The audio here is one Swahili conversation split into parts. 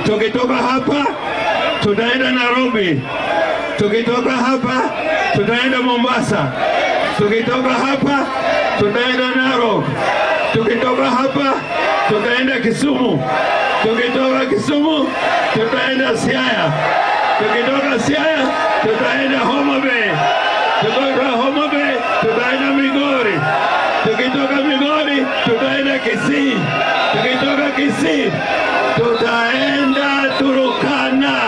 Tukitoka hapa tutaenda Nairobi. Tukitoka hapa tutaenda Mombasa. Tukitoka hapa tutaenda Narok. Tukitoka hapa tutaenda Kisumu. Tukitoka Kisumu tutaenda Siaya. Tukitoka Siaya tutaenda Homa Bay. Tukitoka Homa Bay tutaenda Migori. Tukitoka Migori tutaenda Kisii. Tukitoka Kisii tutaenda Turkana.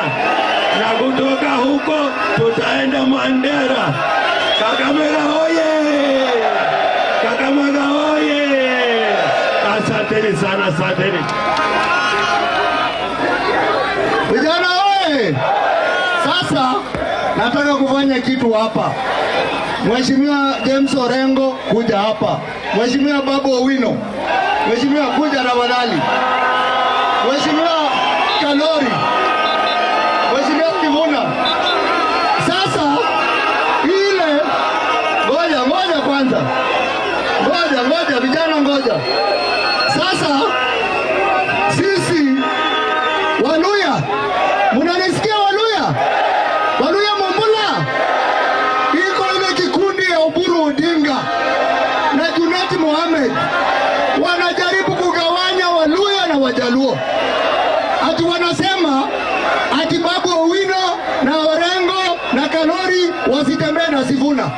Na kutoka huko tutaenda Mandera. Kakamega oye! Kakamega oye! Asanteni sana, asanteni. Vijana oye! Sasa nataka kufanya kitu hapa. Mheshimiwa James Orengo kuja hapa. Mheshimiwa Babu Owino. Mheshimiwa kuja tafadhali. Mheshimiwa Kalori. Mheshimiwa Kivuna. Sasa ile ngoja ngoja kwanza. Ngoja ngoja vijana ngoja. Sasa sisi Waluya, mnanisikia Waluya? Waluya Mumbula. Iko ile kikundi ya Oburu Odinga na Junet Mohamed wanajaribu kugawanya Waluya na Wajaluo. Ati wanasema ati Babu Owino na Orengo na Kalori wasitembee na Sifuna.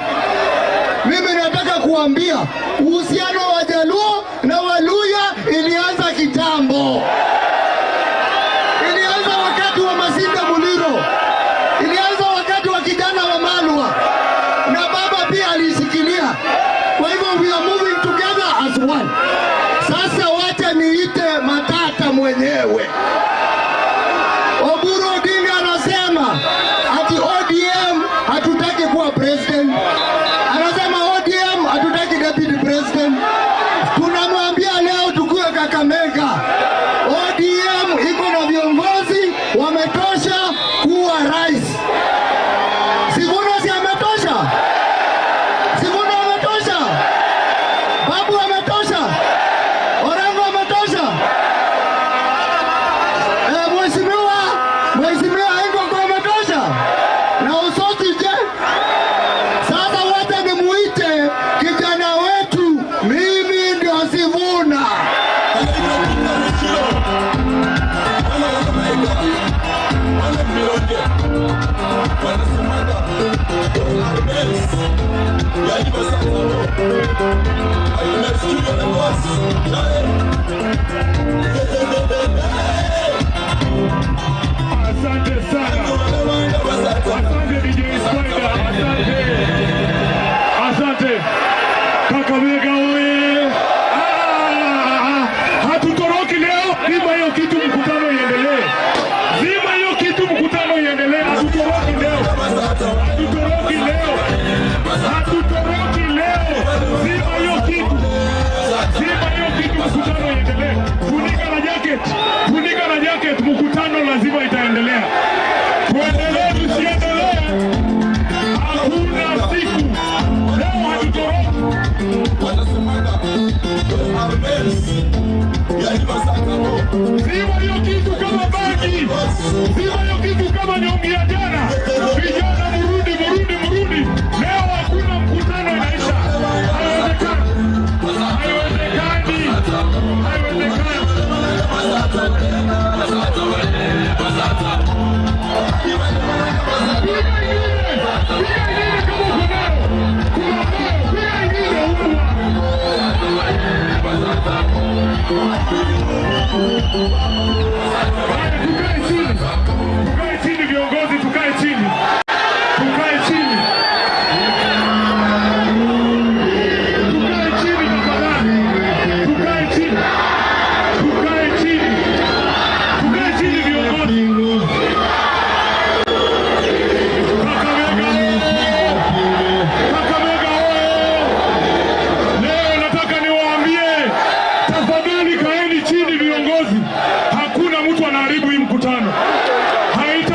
Mimi nataka kuambia uhusiano wa Wajaluo na Waluya ilianza kitambo. Ilianza wakati wa Masinda Muliro. Ilianza wakati wa kijana wa Malwa. Na baba pia alishikilia. Kwa hivyo we are moving together as one. Sasa wacha niite Matata mwenyewe. Oburu Odinga anasema ati ODM hatutaki kuwa president. Anasema ODM hatutaki deputy president. Tunamwambia leo tukue Kakamega. ODM iko na viongozi wametosha kuwa rais. Sifuna si ametosha? Sifuna ametosha? Babu ametosha? Orengo ametosha? Mheshimiwa Engo ametosha? Na Osoti je? Sasa wacha nimuite kijana wetu, mimi ndio Sifuna. Asante sana. Asante DJ Spider, asante. Asante. Kakamega oye! Hatutoroki leo. Zima hiyo kitu, mkutano iendelee. Zima hiyo kitu, mkutano iendelee. Hatutoroki leo. Hatutoroki leo. Hatutoroki leo. Zima hiyo kitu. Zima hiyo kitu, mkutano iendelee. Funika na jacket. Funika na jacket, mkutano lazima itaendelea. Tuendelee tusiendelee. Hakuna siku. Leo hatutoroki. Zima hiyo kitu kama bangi. Zima hiyo kitu kama nyongi ya jana. Vijana murudi, murudi, murudi. Leo hakuna mkutano inaisha. Haiwezekani. Haiwezekani. Haiwezekani. Piga ingine. Piga ingine kama uko nayo. Kuna nayo. Piga ingine huku. Tukae chini. Tukae chini viongozi, tukae chini. Tukae chini. Tukae chini tafadhali. Tukae chini. Tukae chini. Tukae chini viongozi. Kakamega oye! Kakamega oye! Leo nataka niwaambie, tafadhali kaeni chini viongozi. Hakuna mtu anaharibu hii mkutano. Haita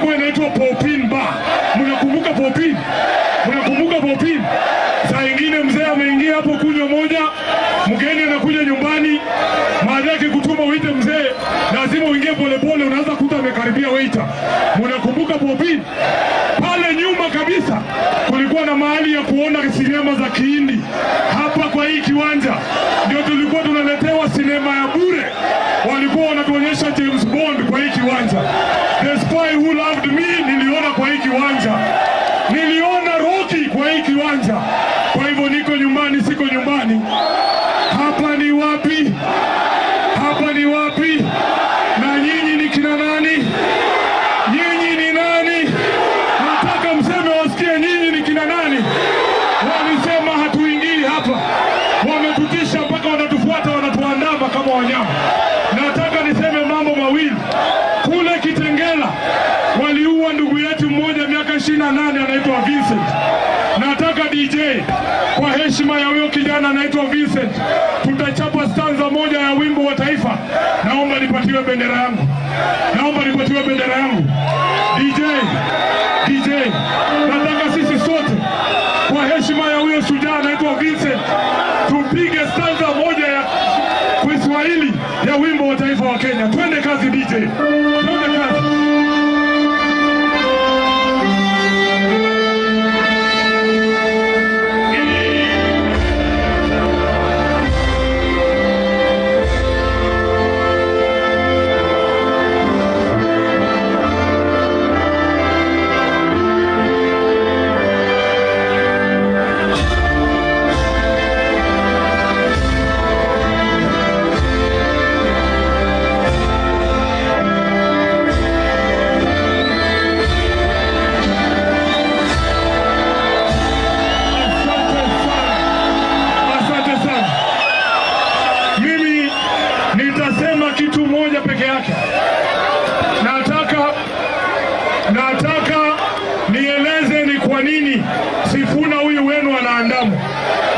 ilikuwa inaitwa Popin Bar. Mnakumbuka Popin? Mnakumbuka Popin? Saa ingine mzee ameingia hapo kunywa moja, mgeni anakuja nyumbani, maana yake kutuma uite mzee, lazima uingie polepole, unaanza kuta amekaribia waiter. Mnakumbuka Popin? Pale nyuma kabisa kulikuwa na mahali ya kuona sinema za Kihindi. Hapa kwa hii kiwanja ndio tulikuwa tunaletewa sinema ya bure. Walikuwa wanatuonyesha James Bond kwa hii kiwanja. The Spy Who Loved Me niliona kwa hii kiwanja. Niliona Rocky kwa hii kiwanja. Kwa hivyo niko nyumbani, siko nyumbani. Hapa ni wapi? Hapa ni wapi? Na nyinyi ni kina nani? Nyinyi ni nani? Nataka mseme wasikie, nyinyi ni kina nani? Walisema hatuingii hapa. Wametutisha mpaka wanatufuata, wanatuandama kama wanyama. Nataka niseme mambo mawili. Kule Kitengela waliua ndugu yetu mmoja miaka 28 anaitwa Vincent. Nataka DJ, kwa heshima ya huyo kijana anaitwa Vincent, tutachapa stanza moja ya wimbo wa taifa. Naomba nipatiwe bendera yangu. Naomba nipatiwe bendera yangu. DJ, DJ, nataka sisi sote kwa heshima ya huyo shujaa anaitwa Vincent tupige stanza moja ya Kiswahili ya wimbo wa taifa wa Kenya. Twende kazi DJ. Twende kazi. Nataka nieleze ni kwa nini Sifuna huyu wenu anaandamwa.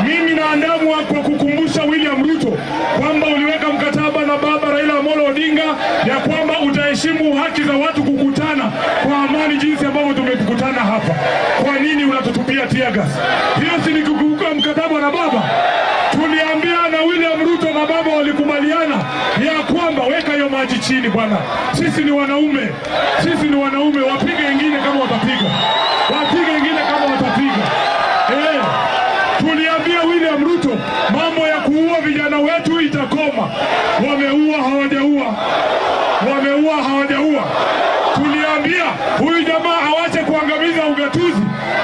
Mimi naandamwa kwa kukumbusha William Ruto kwamba uliweka mkataba na baba Raila Amolo Odinga ya kwamba utaheshimu haki za watu kukutana kwa amani jinsi ambavyo tumekutana hapa. Kwa nini unatutupia tear gas? Hiyo si ni kukiuka mkataba na baba? Tuliambia na William Ruto na baba walikubaliana ya kwamba weka hiyo maji chini bwana. Sisi ni wanaume. Sisi ni wanaume, wapige wengine kama watapiga. Wapige wengine kama watapiga. Tuliambia William Ruto mambo ya kuua vijana wetu itakoma. Wameua hawajaua. Wameua hawajaua. Tuliambia huyu jamaa awache kuangamiza ugatuzi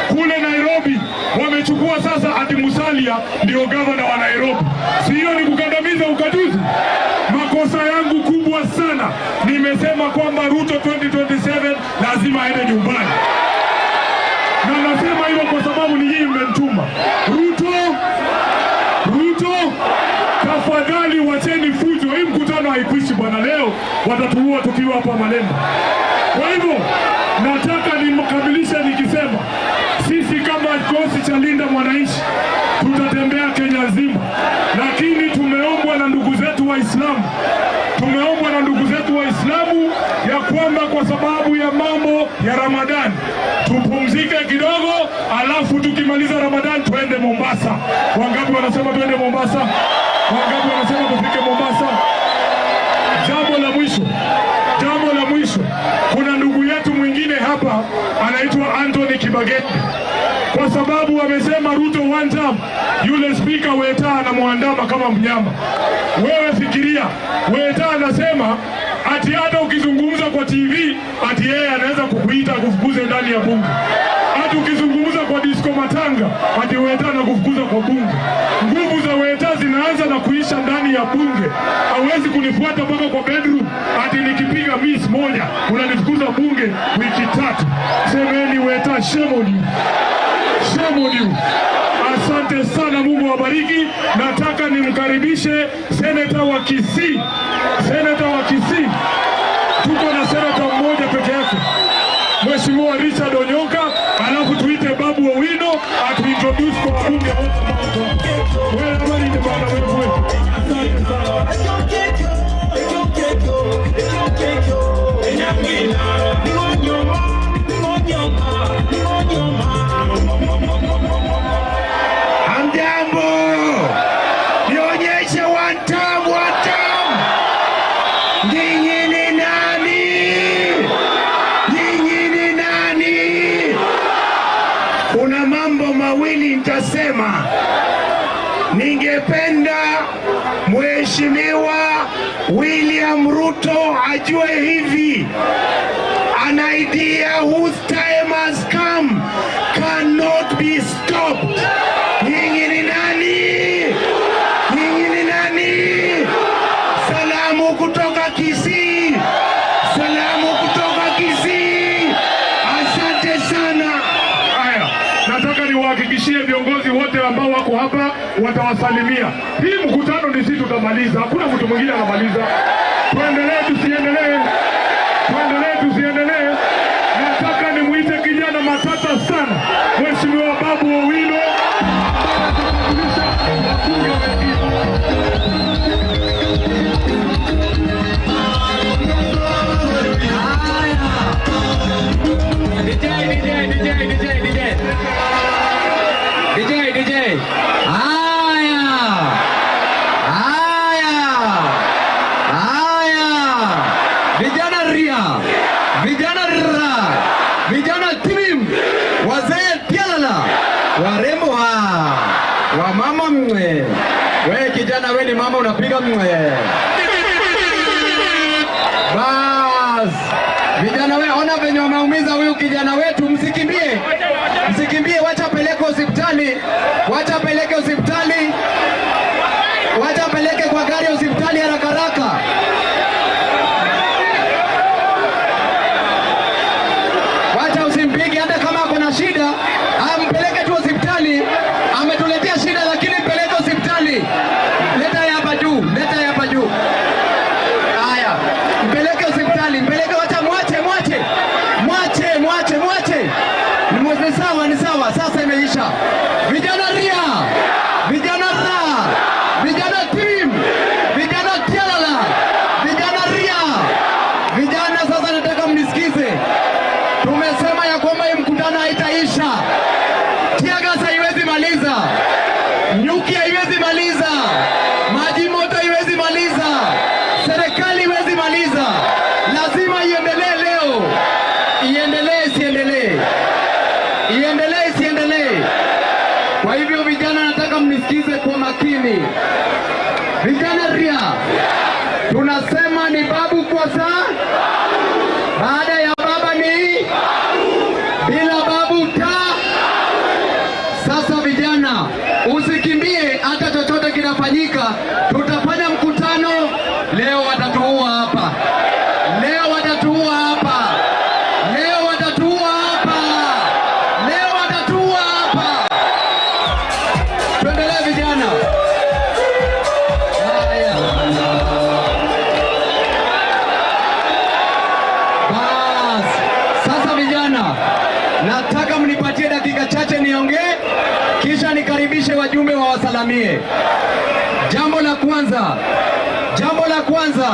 kule Nairobi. Wamechukua sasa ati Musalia ndio gavana wa Nairobi. Sio ni kukandamiza ugatuzi? Makosa yangu kubwa sana, nimesema kwamba Ruto 2027 lazima aende nyumbani. Na nasema hivyo kwa sababu ni nyinyi mmemtuma. Ruto, Ruto, tafadhali wacheni fujo. Hii mkutano haikuishi bwana, leo watatuua tukiwa hapa Malemba. Kwa hivyo nataka nimkamilishe nikisema sisi kama kikosi cha Linda Mwananchi tutatembea Kenya nzima, lakini tumeombwa na ndugu zetu Waislamu. Tumeombwa na ndugu zetu Waislamu ya kwamba kwa sababu ya mambo ya Ramadhan tupumzike kidogo, alafu tukimaliza Ramadhan tuende Mombasa. Wangapi wanasema tuende Mombasa? Wangapi wanasema tufike Mombasa? Jambo la mwisho, jambo la mwisho, kuna ndugu yetu mwingine hapa anaitwa Anthony Kibageni. Kwa sababu wamesema Ruto one term, yule speaker Weta anamuandama kama mnyama. Wewe fikiria, Weta anasema ati hata ukizungumza kwa TV ati yeye anaweza kukuita kufukuze ndani ya bunge. Hata ukizungumza kwa disco matanga ati Weta anakufukuza kwa bunge. Nguvu za Weta zinaanza na kuisha ndani ya bunge. Hawezi kunifuata mpaka kwa bedroom ati nikipiga miss moja unanifukuza bunge wiki tatu. Semeni Weta, shame on you. Shame on you. Asante sana, Mungu awabariki. Nataka nimkaribishe Senator wa Kisii. Senator wa Kisii. Tuko na senator mmoja peke yake, Mheshimiwa Richard Onyonka, alafu tuite Babu Owino atuintroduce kwa wabunge wote. Wewe habari ni bwana wewe. Asante sana. kusema, ningependa Mheshimiwa William Ruto ajue hivi, an idea whose time has come cannot be stopped. Nyinyi ni nani? Nyinyi ni nani? Salamu kutoka Kisii. Salamu kutoka Kisii. Asante sana. Haya, nataka niwahakikishie viongozi wote ambao wako hapa watawasalimia. Hii mkutano ni sisi tutamaliza, hakuna mtu mwingine anamaliza. Tuendelee tusiendelee? Tuendelee tusiendelee? Nataka nimuite kijana matata sana, Mheshimiwa Babu Owino, ambaye atatambulisha wabunge wengine. DJ, DJ, DJ, DJ, DJ. DJ, DJ. Haya. Haya. Haya. Vijana ria. Vijana ra. Vijana tirim. Wazee tialala. Warembo ha. Wamama mwe. We kijana, we ni mama unapiga mwe. Bas. Vijana we, ona venye wameumiza huyu kijana wetu, msikimbie. Msikimbie, wacha peleke hospitali. Wacha peleke hospitali. Wacha peleke kwa gari hospitali haraka haraka. Wacha usimpige hata kama kuna shida, ampeleke tu hospitali. Ametuletea shida lakini mpeleke hospitali. Leta hapa juu, leta hapa juu. Haya, mpeleke hospitali, mpeleke, wacha mwache, mwache. Mwache, mwache, mwache. Ni sawa, ni sawa, sasa imeisha. Vijana ria, vijana ra, vijana team, vijana tialala, vijana ria. Vijana sasa nataka mnisikize. Tumesema ya kwamba hii mkutano haitaisha. Teargas haiwezi maliza. Nyuki haiwezi maliza. Maji moto haiwezi maliza. Serikali haiwezi maliza. Lazima iendelee leo. Iendelee isiendelee. Iendelee isiendelee. Kwa hivyo vijana nataka mnisikize kwa makini. Vijana ria. Tunasema ni babu kwa saa. Baada ya baba ni bila babu ta. Sasa vijana, usikimbie hata chochote kinafanyika. Tutafanya mkutano leo, watatuua hapa. Leo watatuua hapa. Leo watatuua hapa. Leo watatuua hapa. Tuendelee vijana. Haya. Bas. Sasa vijana, nataka mnipatie dakika chache niongee, kisha nikaribishe wajumbe wawasalamie. Jambo la kwanza, jambo la kwanza,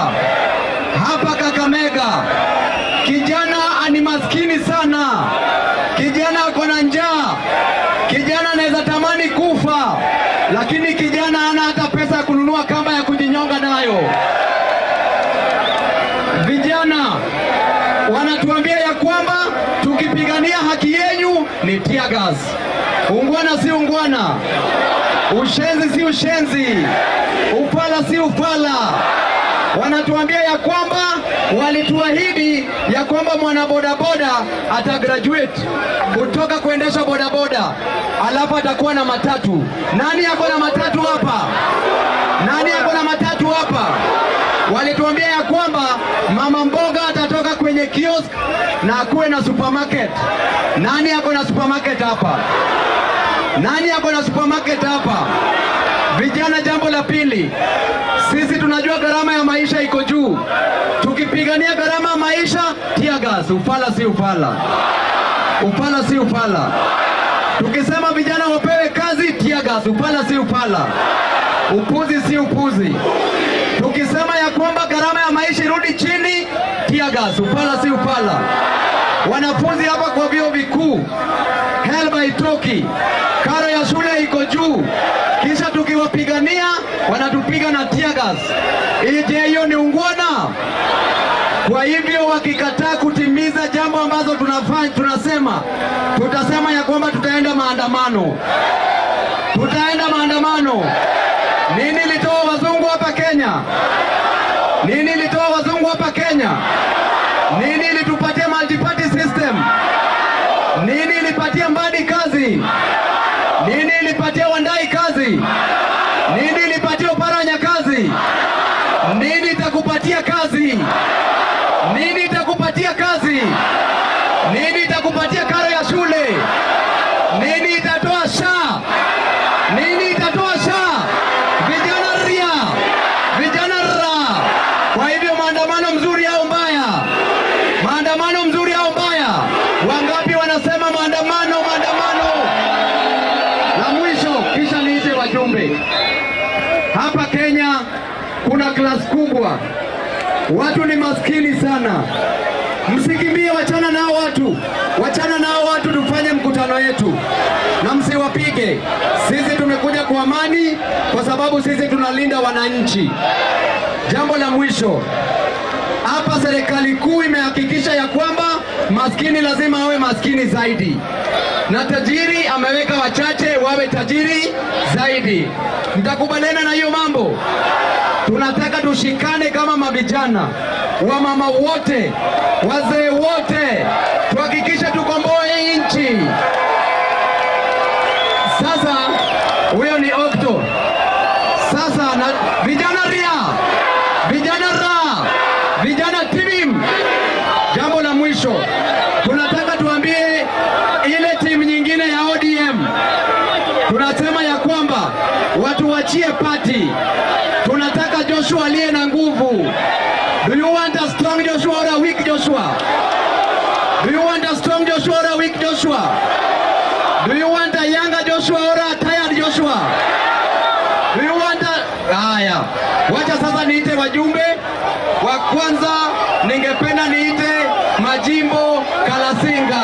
hapa Kakamega, kijana ni maskini sana. Kijana ako na njaa. Kijana anaweza tamani kufa, lakini kijana hana hata pesa ya kununua kamba ya kujinyonga nayo. Vijana wanatuambia ya kwamba tukipigania haki yenyu ni tear gas. Ungwana si ungwana, ushenzi si ushenzi, ufala si ufala. Wanatuambia ya kwamba walituahidi ya kwamba mwana bodaboda atagraduate kutoka kuendesha bodaboda, alafu atakuwa na matatu. Nani yako na matatu hapa? Nani yako na matatu hapa? Walituambia ya kwamba mama mboga atatoka kwenye kiosk na akuwe na supermarket. Nani yako na supermarket hapa? Nani yako na supermarket hapa? Vijana, jambo la pili, sisi tunajua gharama ya maisha iko juu. Tukipigania gharama ya maisha, tear gas, ufala si ufala. Ufala si ufala. Tukisema vijana wapewe kazi, tear gas, ufala si ufala. Upuzi si upuzi. Tukisema ya kwamba gharama ya maisha irudi chini, tear gas, ufala si ufala. Wanafunzi hapa kwa vyuo vikuu, HELB haitoki, karo ya shule iko juu, kisha tukiwapigania wanatupiga na tear gas. Je, hiyo ni ungwana? Kwa hivyo wakikataa kutimiza jambo ambazo tunafanya, tunasema, tutasema ya kwamba tutaenda maandamano. Tutaenda maandamano. Nini ilitoa wazungu hapa Kenya? Nini ilitoa wazungu hapa Kenya? Nini ilitupatia multi-party system? Nini ilipatia Mbadi kazi? Nini ilipatia Wandai kazi? Nini ilipatia Oparanya kazi? Nini itakupatia kazi? Nini itakupatia kazi? Nini itakupatia karo ya shule? Nini itatoa SHA? Nini itatoa SHA? Vijana ria, vijana ra. Kwa hivyo maandamano mzuri au mbaya? Maandamano mzuri au mbaya? Wangapi wanasema maandamano, maandamano? La mwisho kisha niite wajumbe. Hapa Kenya kuna class kubwa. Watu ni maskini sana. Msikimbie, wachana nao watu. Wachana nao watu, tufanye mkutano yetu. Na msiwapige. Sisi tumekuja kwa amani kwa sababu sisi tunalinda wananchi. Jambo la mwisho. Hapa serikali kuu imehakikisha ya kwamba maskini lazima awe maskini zaidi. Na tajiri ameweka wachache wawe tajiri zaidi. Mtakubaliana na hiyo mambo? Tunataka tushikane kama mavijana, wamama wote, wazee wote, tuhakikishe tukomboe hii nchi. Sasa huyo ni Okto. Sasa na vijana ria, vijana ra, vijana tibim. Jambo la mwisho, tunataka tuambie ile timu nyingine ya ODM. Tunasema ya kwamba watu wachie party. Tunataka Joshua aliye na nguvu. Do you want a strong Joshua or a weak Joshua? Do you want a strong Joshua or a weak Joshua? Do you want a younger Joshua or a tired Joshua? Do you want a... Haya. Wacha sasa niite wajumbe. Wa kwanza ningependa niite Majimbo Kalasinga.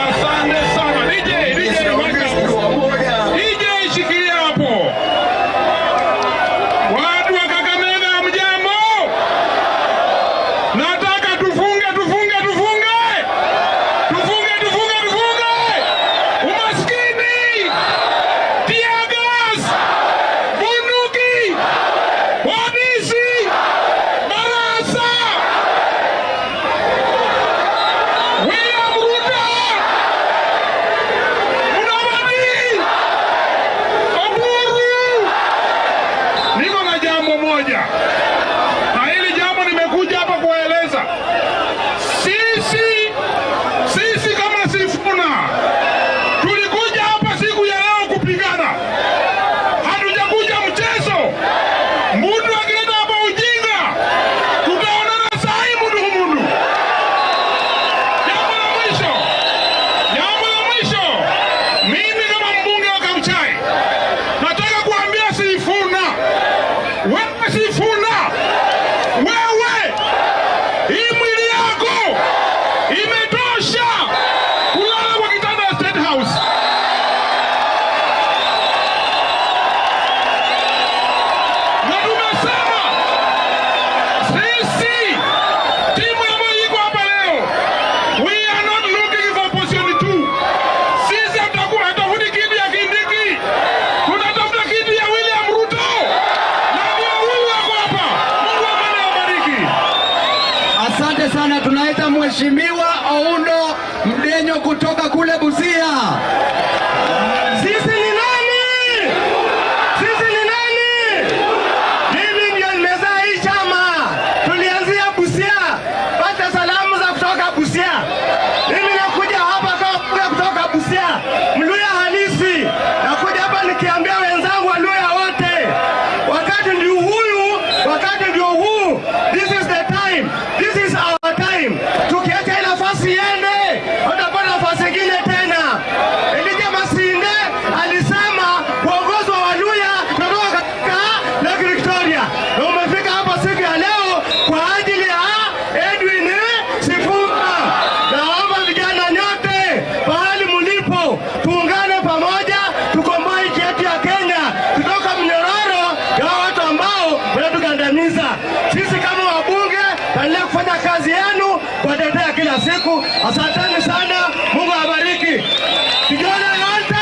Asante sana. DJ, DJ, DJ, shikilia hapo. Watu wa Kakamega mjambo. Nataka tufunge, tufunge, tufunge. Tufunge, tufunge, tufunge. Umaskini. Tear gas. Bunduki. Polisi. Barasa. William Ruto. Mudavadi. Oburu. Niko na jambo moja. Na hili jambo nimekuja hapa kueleza. Sisi kama Sifuna tulikuja hapa siku ya leo kupigana. Hatujakuja mchezo. Mundu akileta hapa ujinga, tutaonana saa hii mundu humundu. Jambo la mwisho, jambo la mwisho, mimi kama mbunge wa Kabuchai nataka kuambia Sifuna, wewe Sifuna, wewe hii mwili yako imetosha kulala kwa kitanda ya State House. Na tumesema sisi timu ambayo iko hapa leo, we are not looking for position 2. Sisi hatutafuti kiti ya Kindiki, tunatafuta kiti ya William Ruto, na ndio huyu wako hapa. Mungu amani awabariki. Asante sana. Tunaita Mheshimiwa Oundo Mdenyo kutoka kule Busia. Sisi ni nani? Sisi ni nani? Mimi ndio nimezaa hii chama. Tulianzia Busia. Pata salamu za kutoka Busia. Mimi nakuja hapa kama mbunge kutoka Busia, Mluya halisi. Nakuja hapa nikiambia wenzangu Waluya wote, wakati ndio huyu, wakati ndio huu. This is the time. This is our time. Tukiacha hii nafasi iende, hatutapata nafasi nyingine tena. Elijah Masinde alisema uongozi wa Waluya tunatoka katika Lake Victoria, na umefika hapa siku ya leo kwa ajili ya Edwin Sifuna. Naomba vijana nyote pahali mlipo, tuungane pamoja, tukomboe nchi yetu ya Kenya kutoka mnyororo ya watu ambao wanatukandamiza. Sisi kama wabunge tuendelee kufanya kazi yenu, kuwatetea kila siku. Asanteni sana, Mungu awabariki. Vijana yote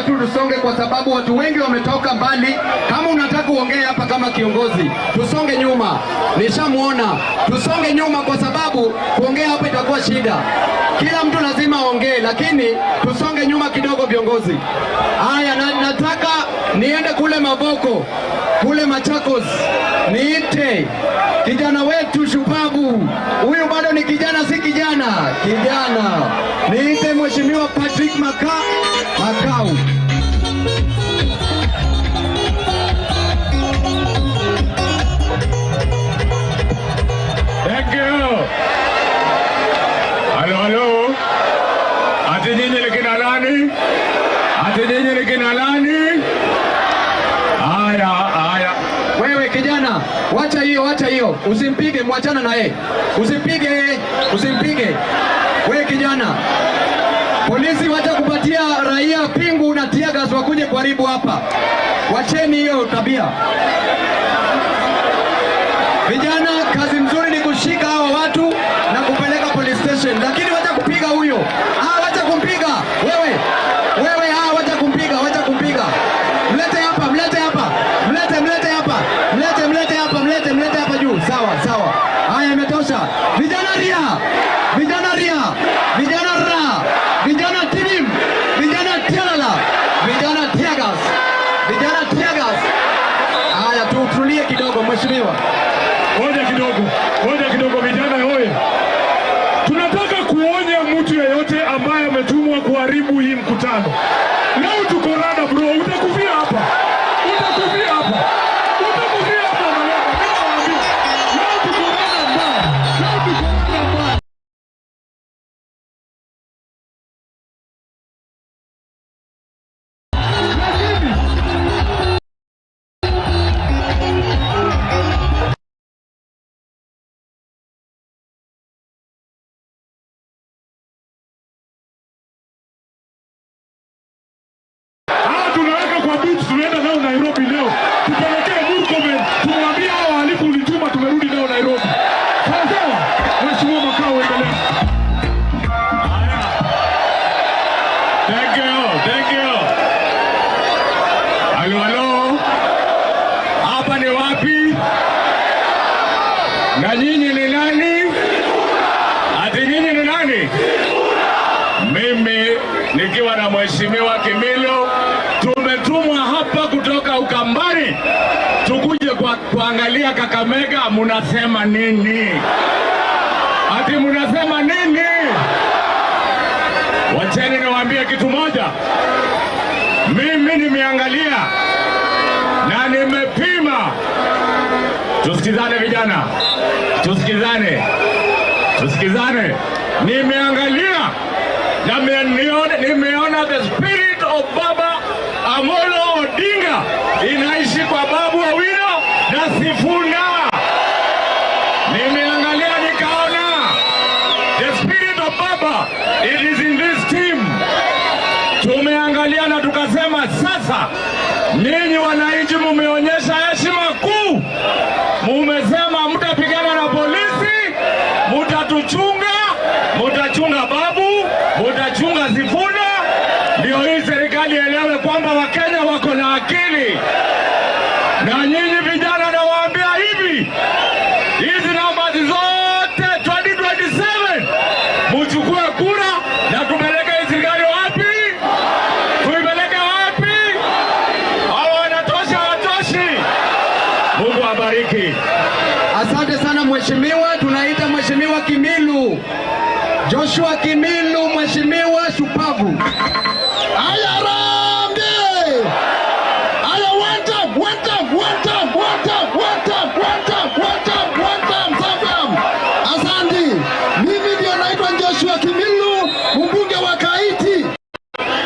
Naomba tu tusonge, kwa sababu watu wengi wametoka mbali. Kama unataka kuongea hapa kama kiongozi, tusonge nyuma. Nishamuona, tusonge nyuma, kwa sababu kuongea hapa itakuwa shida. Kila mtu lazima aongee, lakini tusonge nyuma kidogo, viongozi. Haya, nataka niende kule Mavoko, kule Machakos, niite kijana wetu shupavu. Huyu bado ni kijana, si kijana, kijana. Niite Mheshimiwa Patrick Makau. Thank you. Halo, halo. Ati nyinyi ni kina nani? Ati nyinyi ni kina nani? Haya, haya. Wewe kijana, wacha hiyo, wacha hiyo. Usimpige, mwachana na yeye. Usimpige, usimpige. Wewe kijana, polisi wacha kupatia raia pingu na tear gas wakuje kuharibu hapa. Wacheni hiyo tabia. Vijana, kazi mzuri ni kushika hawa watu na kupeleka police station, lakini wacha kupiga huyo. Ah, wacha kumpiga. Wewe, wewe, ah, wacha kumpiga, wacha kumpiga. Mlete hapa, mlete hapa. Mlete, mlete hapa. Mlete, mlete hapa, mlete, mlete hapa juu. Sawa, sawa. Haya, imetosha. Vijana ria. Vijana ria. Vijana ra. Vijana tinim. Vijana tialala. Vijana tear gas. Vijana tear gas. Haya, tutulie kidogo mheshimiwa. Ngoja kidogo, ngoja kidogo vijana hoye. Tunataka kuonya mtu yeyote ambaye ametumwa kuharibu hii mkutano. Leo tuko rada bro, utakufia hapa. Utakufia hapa. Utakufia hapa malaka. Mimi nawaambia. Leo tuko rada mbaya. Leo tuko rada mbaya. Tunaweka kwa beach, tunaenda nao Nairobi leo. Tupelekee Murkomen, tumwambie hao wahalifu ulituma, tumerudi nao Nairobi. Sawa sawa? Mheshimiwa Makau, endelea. Haya. Thank you, thank you. Halo, halo. Hapa ni wapi? Na nyinyi ni nani? Ati nyinyi ni nani? Mimi nikiwa na Mheshimiwa Kimilo tumetumwa hapa kutoka Ukambani tukuje kwa kuangalia Kakamega. Munasema nini? Ati munasema nini? Wacheni niwaambie kitu moja. Mimi nimeangalia na nimepima. Tusikizane vijana, tusikizane, tusikizane. Nimeangalia na nimeona the spirit of Baba Amolo Odinga inaishi kwa Babu Owino na Sifuna. Nimeangalia nikaona the spirit of Baba, it is in this team. Tumeangalia na tukasema sasa, ninyi wananchi mumeonyesha heshima kuu. Mumesema mtapigana na polisi, mutatuchunga, mutachunga Babu, mutachunga Sifuna. Ndio hii serikali elewe kwamba Wakenya wako na akili. Na nyinyi vijana nawaambia hivi, hizi namba zote 2027 mchukue kura na tupeleke hii serikali wapi? Tuipeleke wapi? Hawa wanatosha, watoshi. Mungu abariki. Asante sana mheshimiwa. Tunaita Mheshimiwa Kimilu, Joshua Kimilu, mheshimiwa shupavu. Haya, harambee! Haya, one time, one time, one time, one time, one time, one time, one time, one time, time. Asante. Mimi ndio naitwa Joshua Kimilu, mbunge wa Kaiti.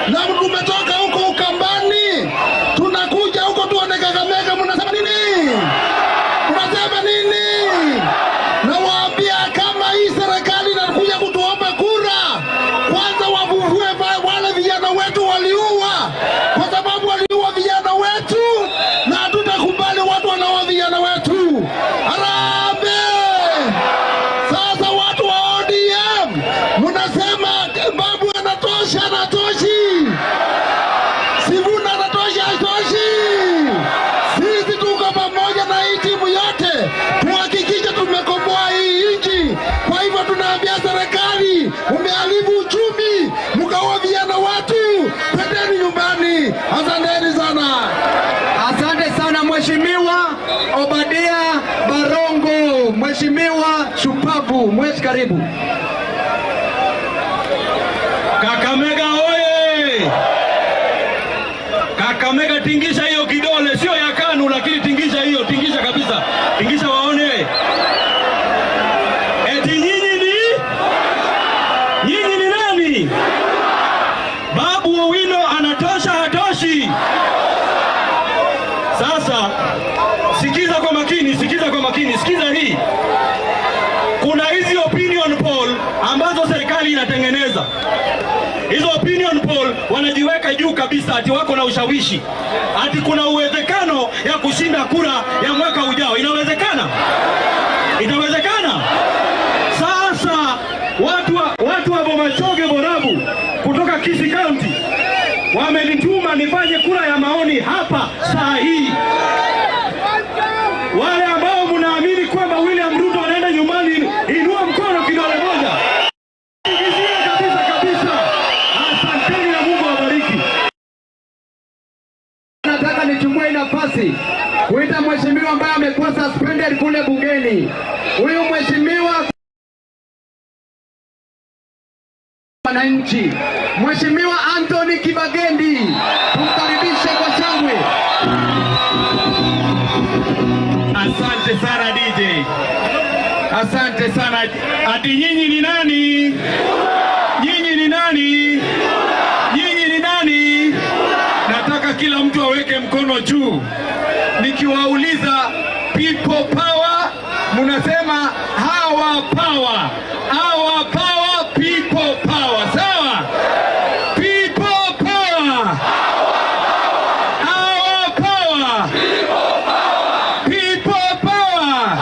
Na tumetoka huko Ukambani. Tunakuja huko tuone Kakamega, mnasema nini? Mnasema nini? Nawaambia kama hii serikali inakuja kutuomba kura, kwanza wavuvue wale vijana wetu waliua. nyumbani. Asanteni sana. Asante sana Mheshimiwa Obadia Barongo, Mheshimiwa Shupavu, mwesh karibu. Kakamega oye! Kakamega, tingisha hiyo kidole, sio ya KANU lakini tingisha hiyo, tingisha kabisa, tingisha waone. Eti nyinyi ni nani? Babu Owino anatosha, hatoshi? Sasa sikiza kwa makini, sikiza kwa makini, sikiza hii. Kuna hizi opinion poll ambazo serikali inatengeneza. Hizo opinion poll wanajiweka juu kabisa ati wako na ushawishi, ati kuna uwezekano ya kushinda kura ya mwaka ujao. Inawezekana? Itawezekana? Sasa watu wa Bomachoge Borabu kutoka Kisii County wamenituma nifanye kura ya maoni hapa saa hii. Wale ambao mnaamini kwamba William Ruto anaenda nyumbani, inua mkono kidole moja. Kabisa kabisa. Asanteni na Mungu awabariki. Nataka nichukue nafasi kuita mheshimiwa ambaye amekuwa suspended kule bungeni. Huyu mheshimiwa wananchi, Mheshimiwa Anthony Kibagendi, tumkaribishe kwa shangwe. Asante sana DJ. Asante sana. Ati nyinyi ni nani? Nyinyi ni nani? Nyinyi ni nani? Nataka kila mtu aweke mkono juu. Nikiwauliza people power, mnasema our power. Our power, people power. Sawa? People power. Our power. People power.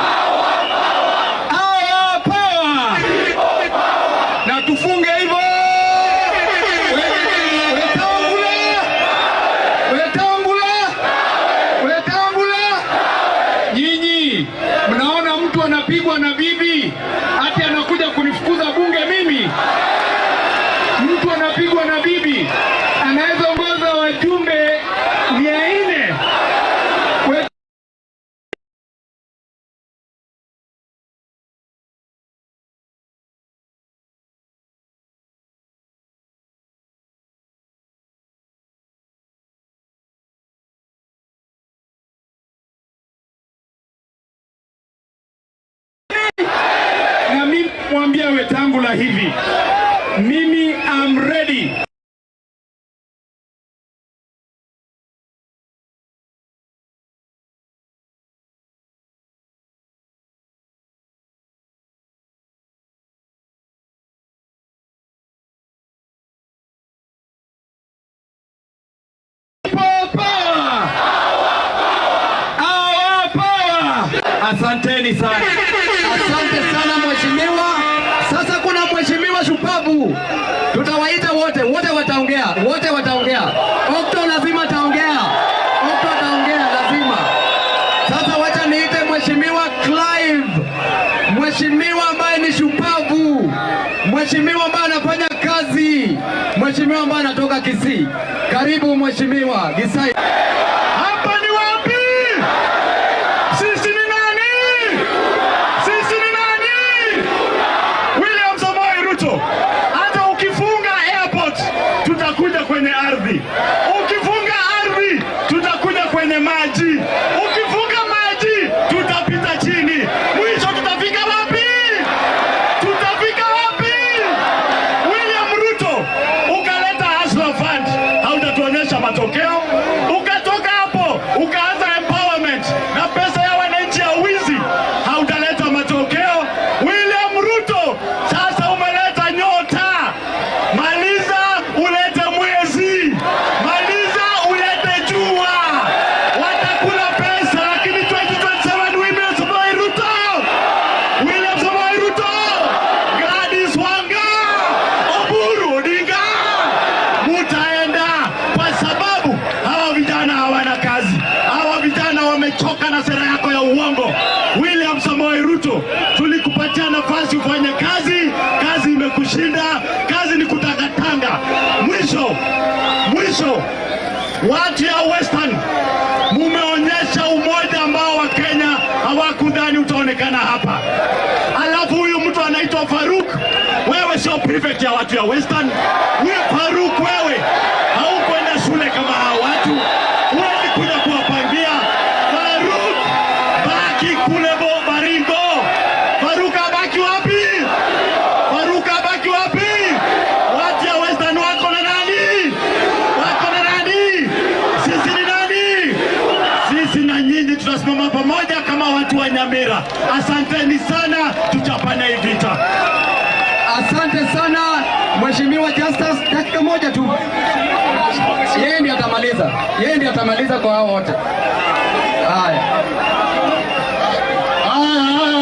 Our power. Na tufunge hivyo. Wetangula. Wetangula. Wetangula. Nyinyi mnaona mtu anapigwa na bibi ati anakuja kunifukuza bunge mimi? Mtu anapigwa na bibi anaweza ongoza wajumbe 400. Na mimi mwambia Wetangula hivi, mimi am ready. People power. Our power. Asanteni sana. Asante sana mheshimiwa. Sasa kuna mheshimiwa shupavu. Tutawaita wote, wote wataongea, wote wataongea. Okto lazima ataongea. Okto ataongea lazima. Sasa wacha niite mheshimiwa Clive. Mheshimiwa ambaye ni shupavu. Mheshimiwa ambaye anafanya kazi. Mheshimiwa ambaye anatoka Kisii. Karibu mheshimiwa Gisai. Hapa ni wapi? Sisi ni nani? Sisi ni nani? William Samoei Ruto, hata ukifunga airport tutakuja kwenye ardhi. Ukifunga ardhi tutakuja kwenye maji. Ukifunga maji tutapita chini. Mwisho tutafika wapi? Tutafika wapi? William Ruto, ukaleta Hustler Fund, hautatuonyesha matokeo. Ukatoa Watu ya Western, mumeonyesha umoja ambao wa Kenya hawakudhani utaonekana hapa. Alafu huyu mtu anaitwa Faruk, wewe sio prefect ya watu ya Western. Wewe Faruk, wewe haukwenda shule kama hao watu, huwezi kuja kuwapangia. Faruk, baki kule Baringo. Faruk abaki wapi? Faruk abaki wapi? Watu ya Western wako na nani? Wako na nani? Sisi ni nani? Sisi na nyinyi tutasimama pamoja kama watu wa Nyamira. Asanteni sana, tuchapane hii vita. Asante sana Mheshimiwa Justus, dakika moja tu. Yeye ndiye atamaliza. Yeye ndiye atamaliza kwa hao wote. Haya.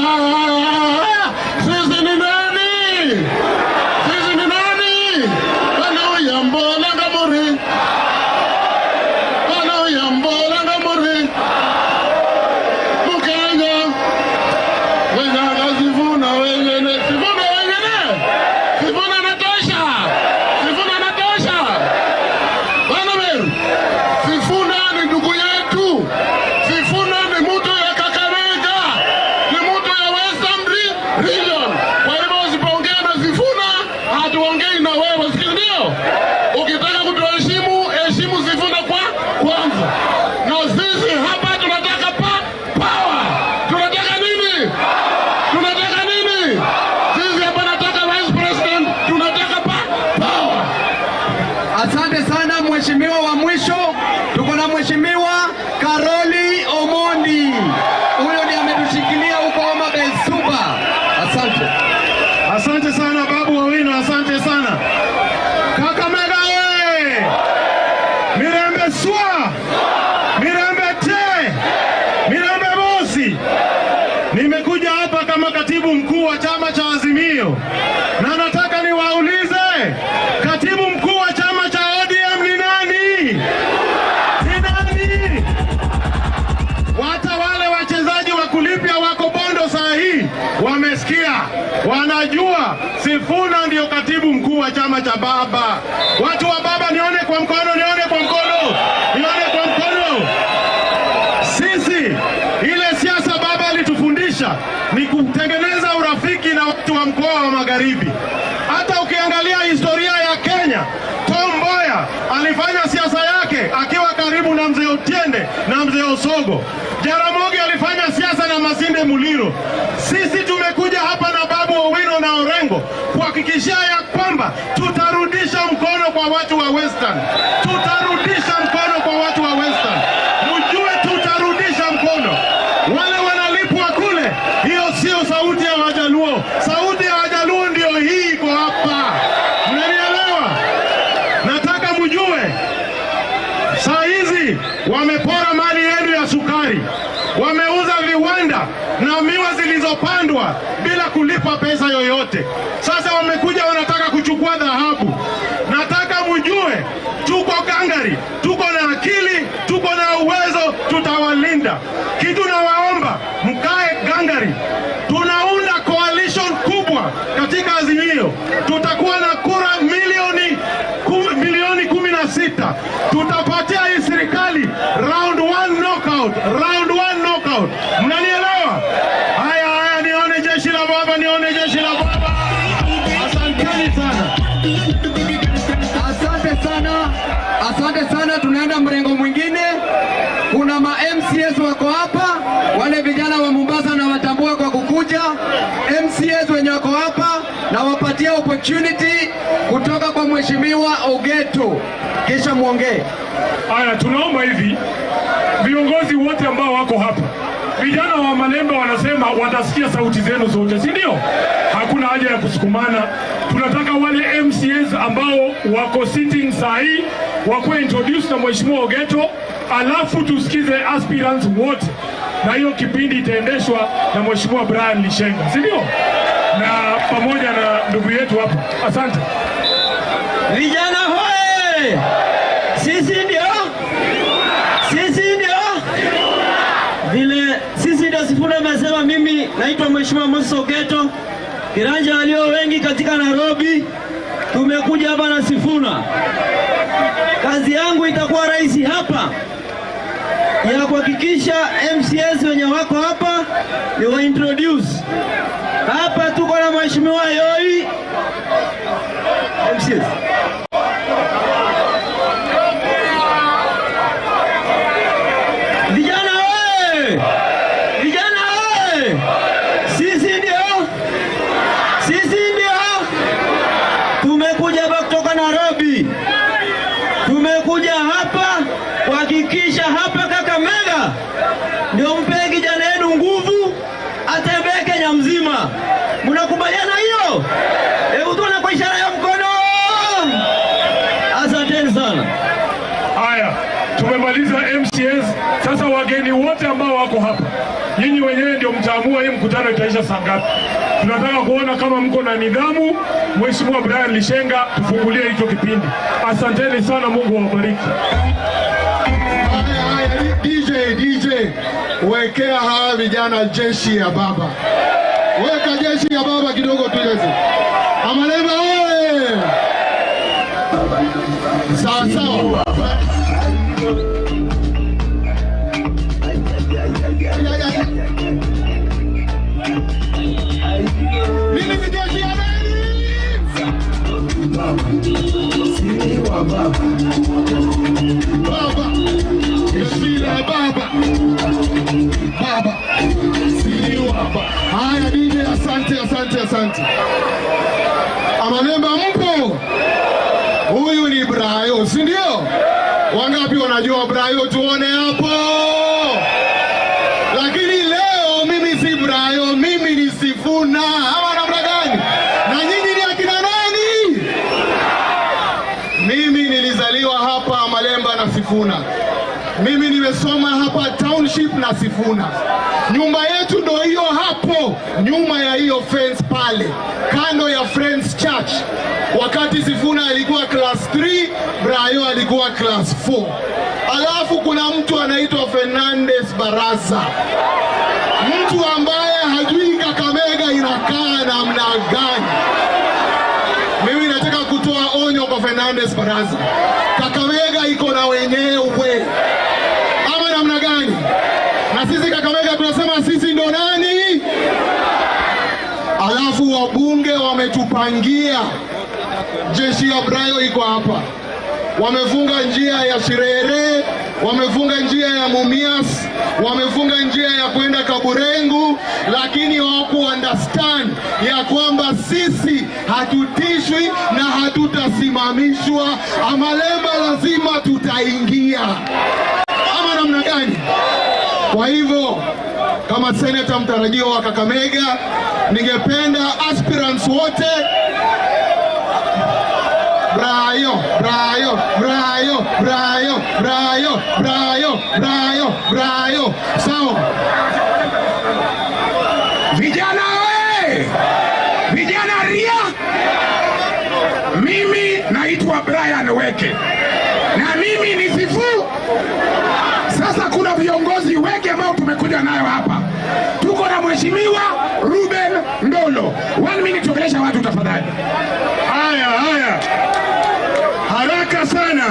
Haya. Sisi ni nani? Sisi ni nani? Bana ngamuri. Bana ngamuri. Mukenya. Wenye Sifuna wengine. Sifuna wengine. Sifuna natosha. Sifuna natosha. Bana Meru. Sifuna ni ndugu yetu. Sifuna ni mtu ya Kakamega. Ni mtu ya Western Region. Kwa hivyo usipoongea na Sifuna, hatuongei na wewe, si ndio? Ukitaka kutuheshimu, heshimu Sifuna kwa kwanza. Na sisi hapa tunataka power. Tunataka nini? Tunataka nini? Sisi hapa nataka Vice President, tunataka power. Asante sana mheshimiwa wa mwisho. Tuko na Mheshimiwa Karoli Omondi. Huyo ndiye ametushikilia huko Homa Bay Suba. Asante. Asante sana Babu Owino, asante sana. Kakamega oye! Mirembe swa! Mirembe te! Mirembe bosi! Nimekuja hapa kama katibu mkuu wa chama cha Azimio, na nataka niwaulize, katibu mkuu wa chama cha ODM ni nani? Ni nani? Hata wale wachezaji wa kulipia wako Bondo saa hii wamesikia, wanajua Sifuna ndio katibu mkuu wa chama cha baba. Watu wa baba, nione kwa mkono, nione kwa mkono, nione kwa mkono. Sisi ile siasa baba alitufundisha ni kutengeneza urafiki na watu wa mkoa wa Magharibi. Hata ukiangalia historia ya Kenya, Tom Mboya alifanya siasa yake akiwa karibu na mzee Otiende na mzee Osogo. Jaramogi alifanya siasa na Masinde Muliro. Sisi tumekuja hapa na Babu Owino na Orengo kuhakikishia ya kwamba tutarudisha mkono kwa watu wa Western. Tutarudisha mkono kwa watu wa Western. Mjue tutarudisha mkono. Wale wanalipwa kule, hiyo sio sauti ya Wajaluo. Sauti ya Wajaluo ndio hii iko hapa. Mnanielewa? Nataka mjue saa hizi wamepora mali yenu ya sukari, wameuza viwanda na miwa zilizopandwa bila kulipa pesa yoyote. Sasa wamekuja wanataka kuchukua dhahabu. Nataka mjue tuko gangari, tuko na akili, tuko na uwezo, tutawalinda. Kitu nawaomba, mkae gangari. Tunaunda coalition kubwa katika Azimio. Tutakuwa na kura milioni 16. Tutapatia hii serikali round 1 knockout, round 1 knockout. Mnanielewa? Haya haya, nione jeshi la baba, nione jeshi la baba. Asanteni sana. Asante sana. Asante sana. Tunaenda mrengo mwingine. Kuna ma MCS wako hapa, wale vijana wa Mombasa na watambua kwa kukuja. MCS wenye wako hapa na wapatia opportunity kutoka kwa Mheshimiwa Ogeto, kisha muongee. Haya, tunaomba hivi viongozi wote ambao wako hapa, vijana wa Malemba wanasema watasikia sauti zenu zote, si ndio? Hakuna haja ya kusukumana. Tunataka wale MCAs ambao wako sitting sahi wakuwe introduced na Mheshimiwa Ogeto, alafu tusikize aspirants wote, na hiyo kipindi itaendeshwa na Mheshimiwa Brian Lishenga, si ndio? Na pamoja na ndugu yetu hapa. Asante. Vijana hoe! Sisi ndio? Sisi ndio? Vile sisi ndio Sifuna amesema, mimi naitwa Mheshimiwa Moses Ogeto, kiranja walio wengi katika Nairobi. Tumekuja hapa na Sifuna. Kazi yangu itakuwa rahisi hapa ya kuhakikisha MCS wenye wako hapa ni wa introduce. Hapa tuko na Mheshimiwa Yoi MCS. Vijana oye! Vijana oye! Sisi ndio. Sisi ndio. Tumekuja hapa kutoka Nairobi. Tumekuja hapa kuhakikisha hapa Kakamega ndio mpe kijana yenu nguvu atembee Kenya mzima. Mnakubaliana hiyo? Hebu tuone kwa ishara ya mkono. Asanteni sana. Haya, tumemaliza MCS. Sasa wageni wote ambao wako hapa, nyinyi wenyewe ndio mtaamua hii mkutano itaisha saa ngapi. Tunataka kuona kama mko na nidhamu. Mheshimiwa Brian Lishenga, tufungulie hicho kipindi. Asanteni sana, Mungu awabariki. DJ, wekea hawa vijana jeshi ya baba. Weka jeshi ya baba kidogo tuweze. Amalemba oye! Sawa sawa. Mimi ni jeshi ya nani? Baba. Baba. Jeshi la baba. Baba. Si baba. Haya DJ, asante asante asante. Amalemba mpo? Huyu ni Brayo, si ndio? Wangapi wanajua Brayo? Tuone hapo. Lakini leo mimi si Brayo, mimi ni Sifuna. Ama namna gani? Na nyinyi ni akina nani? Mimi nilizaliwa hapa Amalemba na Sifuna. Mimi nimesoma hapa Township na Sifuna. Nyumba yetu ndo hiyo hapo, nyuma ya hiyo fence pale, kando ya Friends Church. Wakati Sifuna alikuwa class 3, Brayo alikuwa class 4. Alafu kuna mtu anaitwa Fernandez Baraza, mtu ambaye hajui Kakamega inakaa namna gani. Mimi nataka kutoa onyo kwa Fernandez Baraza. Kakamega iko na wenyewe. Ama namna gani? Na sisi Kakamega tunasema sisi ndo nani? Alafu wabunge wametupangia. Jeshi ya Brayo iko hapa. Wamefunga njia ya Shirere, wamefunga njia ya Mumias, wamefunga njia ya kwenda Kaburengu, lakini hawaku understand ya kwamba sisi hatutishwi na hatutasimamishwa. Amalemba lazima tutaingia. Ama namna gani? Kwa hivyo kama seneta mtarajiwa wa Kakamega, ningependa aspirants wote Brayo, Brayo, Brayo, Brayo, Brayo, Brayo, Brayo, Brayo. Sawa. Vijana we! Vijana ria! Mimi naitwa Brian Weke. Na mimi ni Sifu. Sasa kuna viongozi wengi ambao tumekuja nayo hapa. Tuko na Mheshimiwa Ruben Ndolo. 1 minute ongelesha watu tafadhali. Haya, haya. Haraka sana.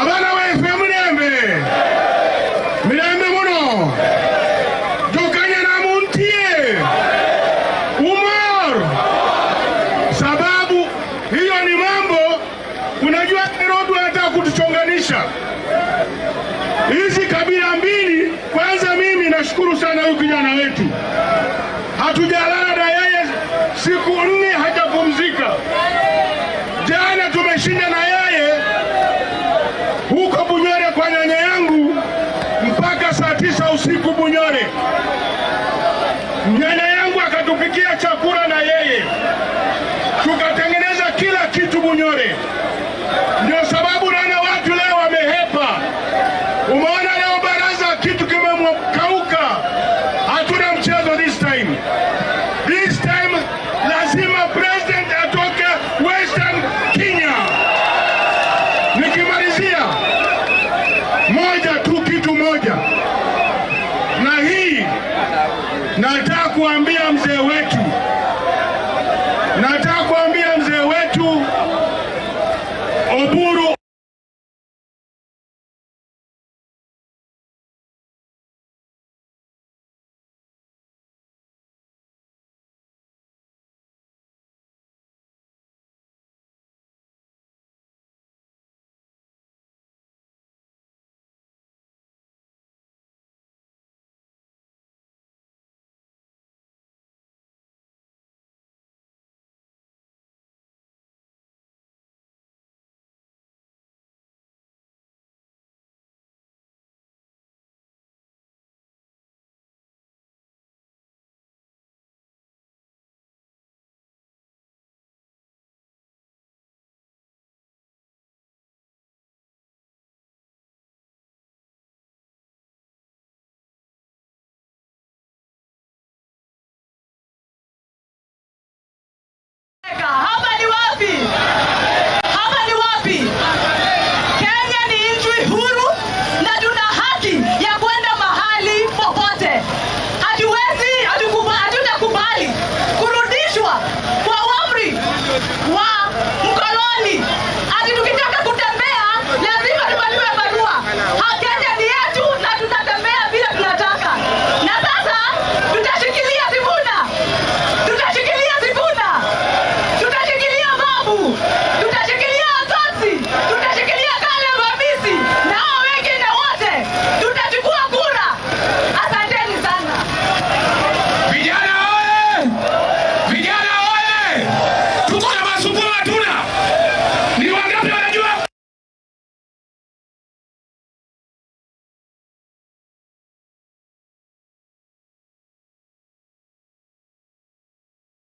Abana wefe mlembe. Mlembe muno. Jokanya na muntie. Umar. Sababu hiyo ni mambo unajua Nairobi wanataka kutuchonganisha. Hizi kabila mbili. Kwanza mimi nashukuru sana huyu kijana wetu. Hatujalala na yeye siku 4 hajapumzika. Jana tumeshinda na yeye huko Bunyore kwa nyanya yangu mpaka saa 9 usiku Bunyore. Nyanya yangu akatupikia chakula na yeye. Tukatengeneza kila kitu Bunyore. Ndio sababu naona watu leo wamehepa. Umeona leo baraza kitu kimemkauka. Hatuna mchezo this time. This time lazima president atoke Western Kenya. Nikimalizia moja tu, kitu moja. Na hii nataka kuambia mzee wetu. Nataka kuambia mzee wetu Oburu.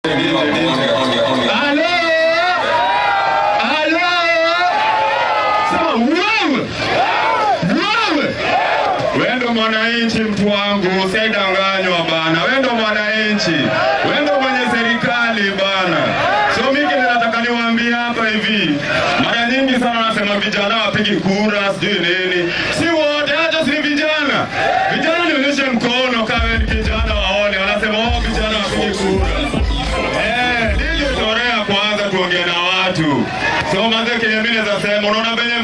Halo! Halo! Sema wewe! Wewe! Wewe ndo mwananchi mtu wangu, usidanganywa bana. Wewe ndo mwananchi. Wewe ndo mwenye serikali bana. So mimi kile nataka niwaambie hapa hivi. Mara nyingi sana nasema vijana wapigi kura, sijui nini. Si wote, hata si vijana. Vijana nionyeshe mkono kama wewe ni kijana waone. Wanasema oh, vijana wapigi kura. Nilitorea kwanza tuongee na watu. So manze kenye mimi naweza sema, unaona venye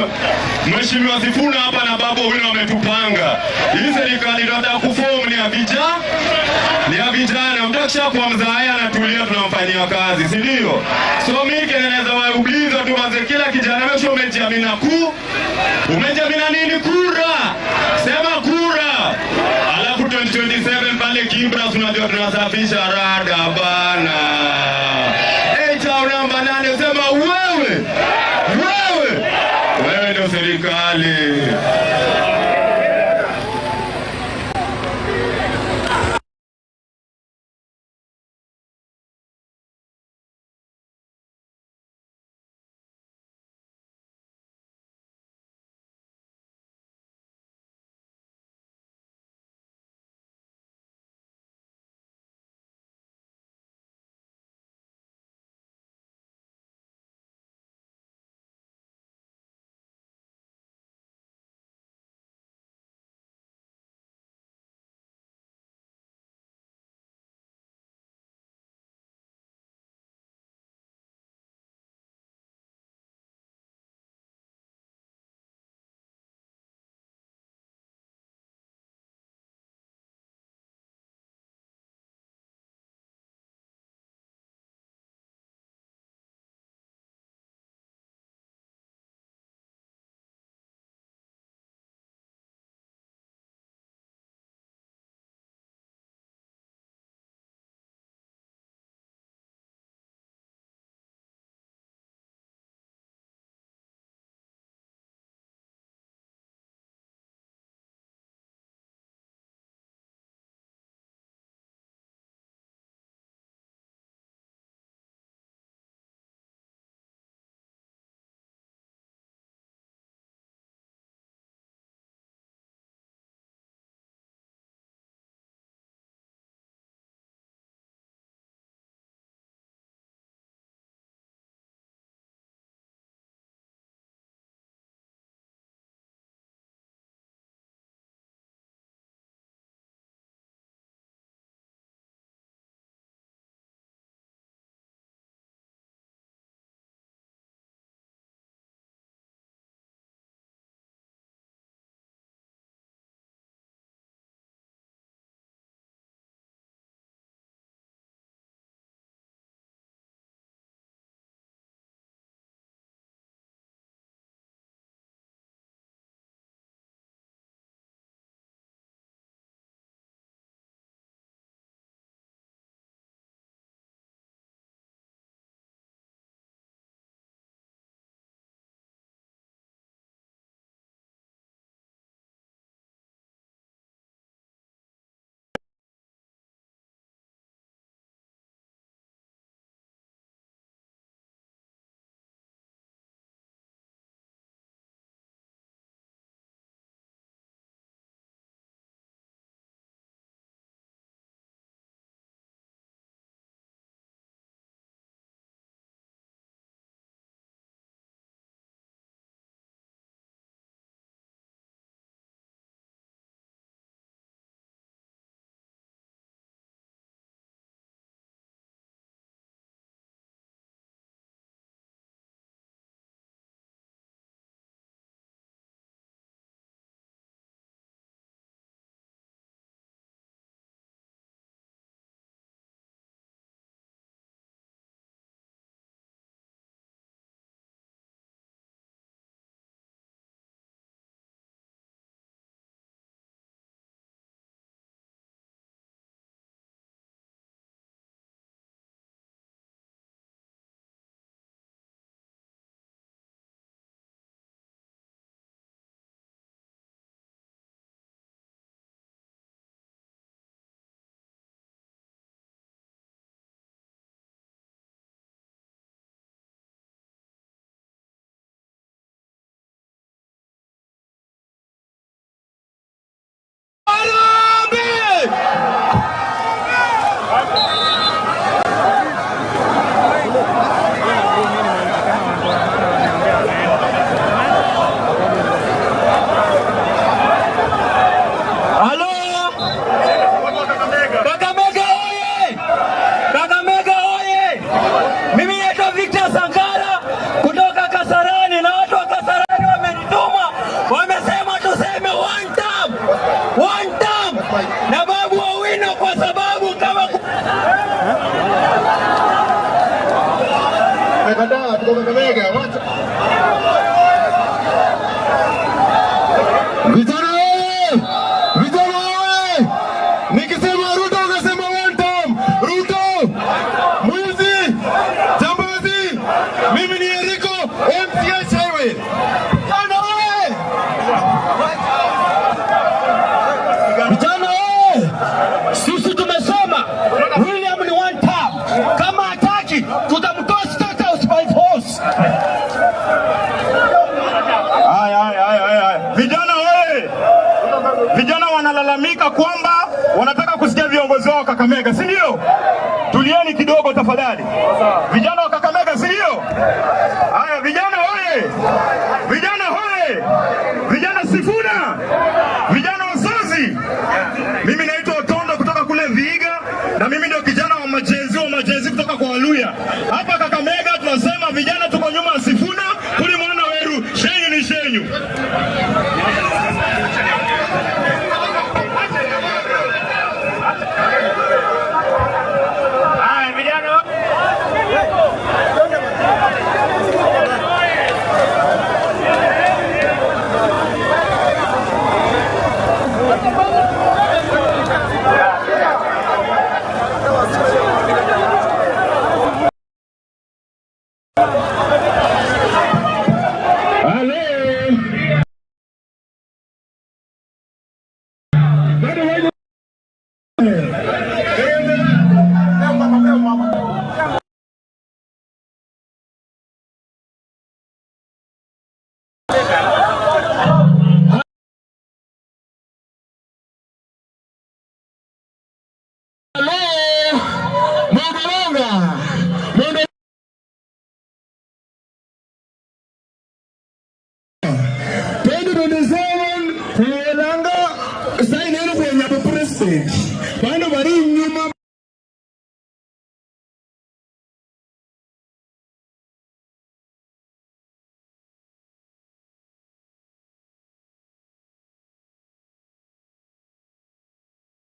Mheshimiwa Sifuna hapa na Babu Owino wametupanga. Hii serikali tunataka kuform ni ya vijana. Ni ya vijana. Mtu akishakuwa mzae anatulia, tunamfanyia kazi, si ndio? So mimi kenye naweza wauliza tu manze, kila kijana make sure umejiamini ku. Umejiamini nini kura? Sema kura. Alafu 2027 pale Kibra tunajua tunasafisha rada bana. Hey, chao namba 8 sema wewe. Wewe. Wewe ndio serikali. Tumekataa, tuko Kakamega. Wacha. Vijana oye! Vijana oye! Nikisema Ruto unasema one time. Ruto! Mwizi! Jambazi! Mimi ni Eriko MCH Highway. Vijana oye! Vijana oye! Sisi tumesema William ni one term. Kama hataki tutamtoa State House by force. Haya, haya, haya, haya. Vijana oye! Vijana wanalalamika kwamba wanataka kusikia viongozi wao Kakamega, si ndio? Tulieni kidogo tafadhali. Vijana wa Kakamega, si ndio? Haya, vijana oye! Vijana oye! Vijana Sifuna! Vijana wazazi! Mimi naitwa Otondo kutoka kule Vihiga na mimi ndio kijana wa majenzi wa majenzi kutoka kwa Waluya. Hapa Kakamega tunasema vijana tuko nyuma ya Sifuna, kuli mwana weru, shenyu ni shenyu. Haya vijana. Halo. Bado wako. Hello. Mwongelonga. Mwongelonga. 2027 khuwelanga saini eno khwenya president bandu bali inyuma.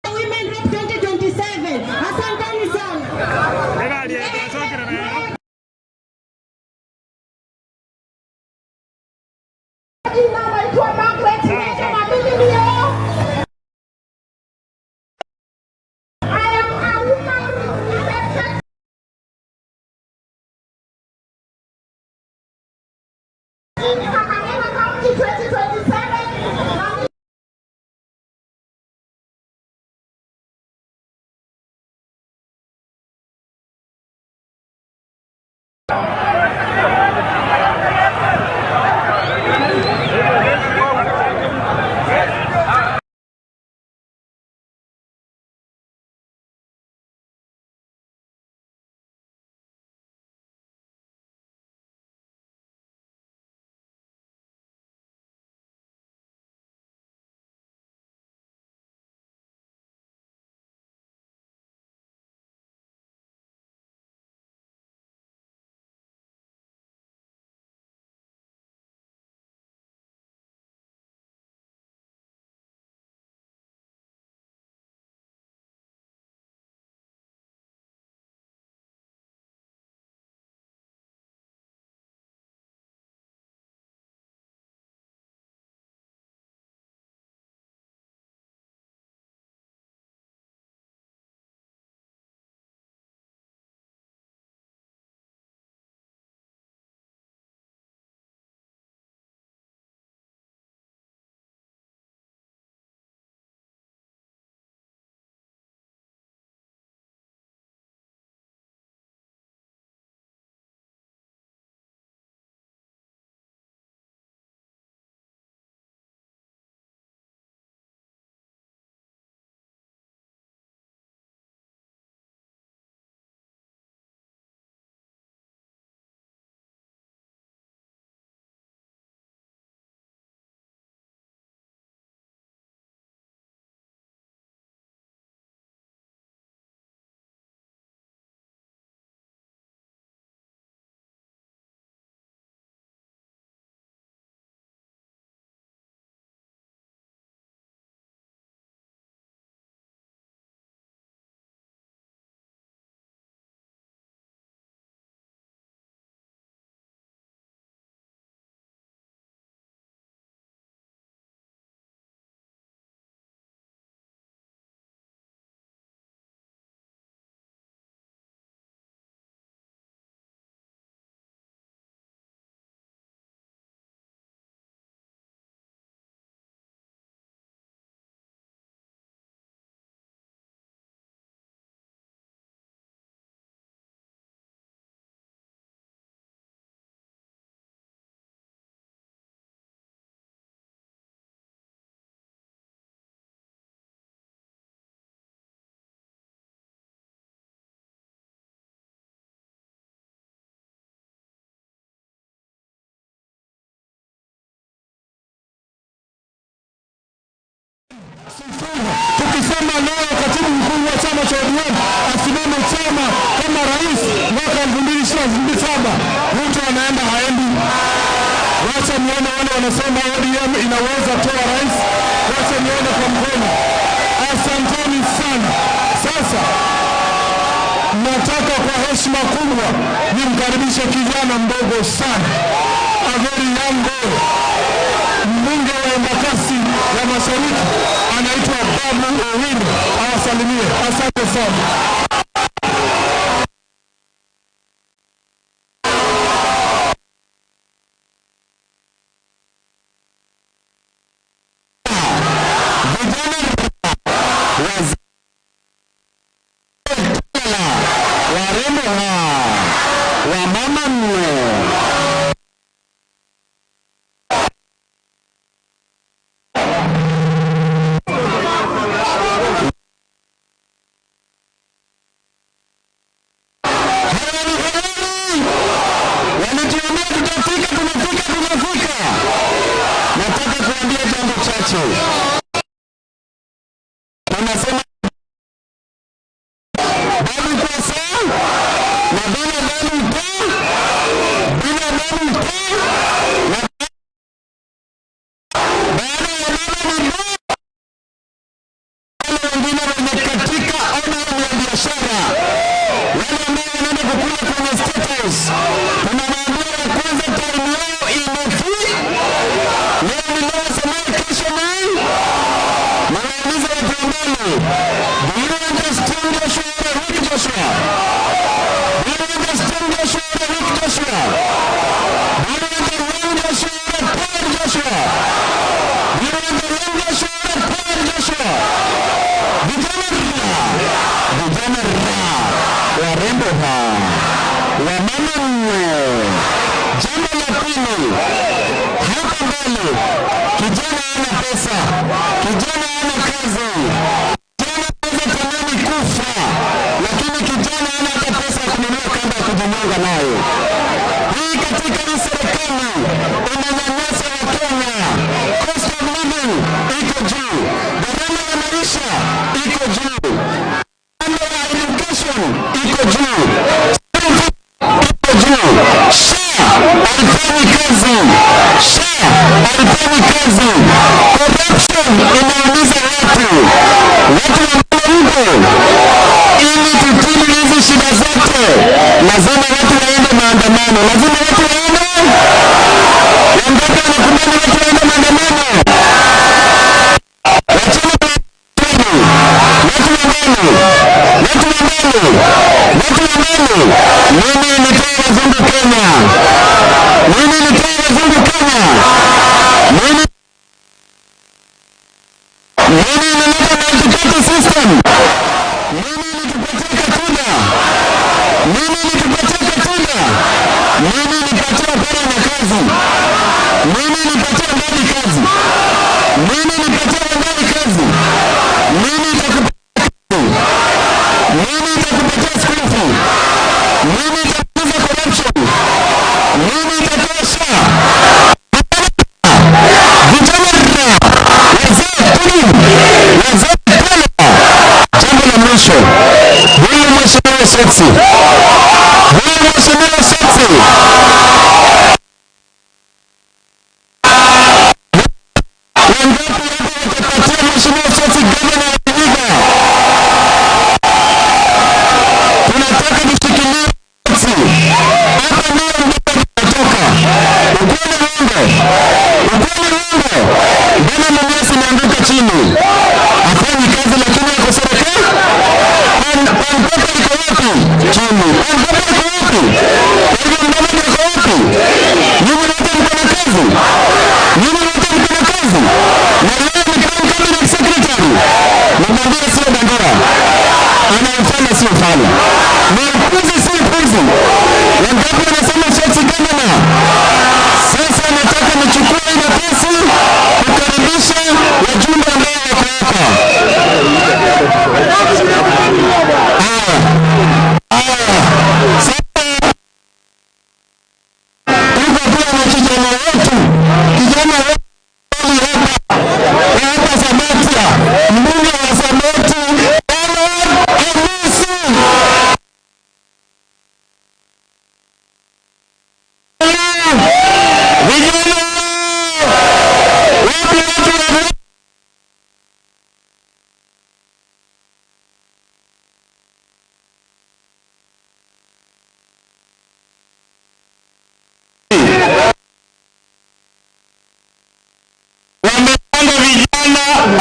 Women Rep 2027. Asanteni sana. Jina naitwa Margaret Mene na mimi ndio Tukisema leo katibu mkuu wa chama cha ODM asimame chama kama rais mwaka 2027, Ruto anaenda haendi. Wacha nione wale wanasema ODM inaweza toa rais, wacha nione kwa mkono. Asanteni sana. Sasa nataka kwa heshima kubwa nimkaribishe kijana mdogo sana, a very young boy, mbunge wa Embakasi ya Mashariki, anaitwa Babu Owino, awasalimie. Asante sana.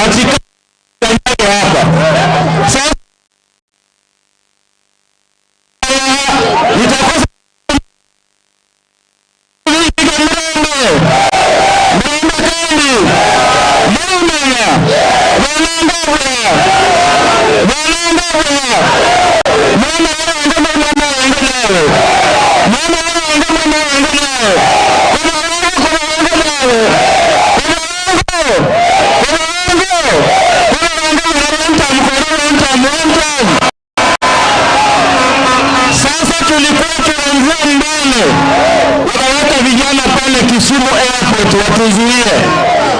Katika hapa. Sasa nitakosa Sasa tulikuwa tuanzia mbele, wakaweka vijana pale Kisumu Airport watuzuie,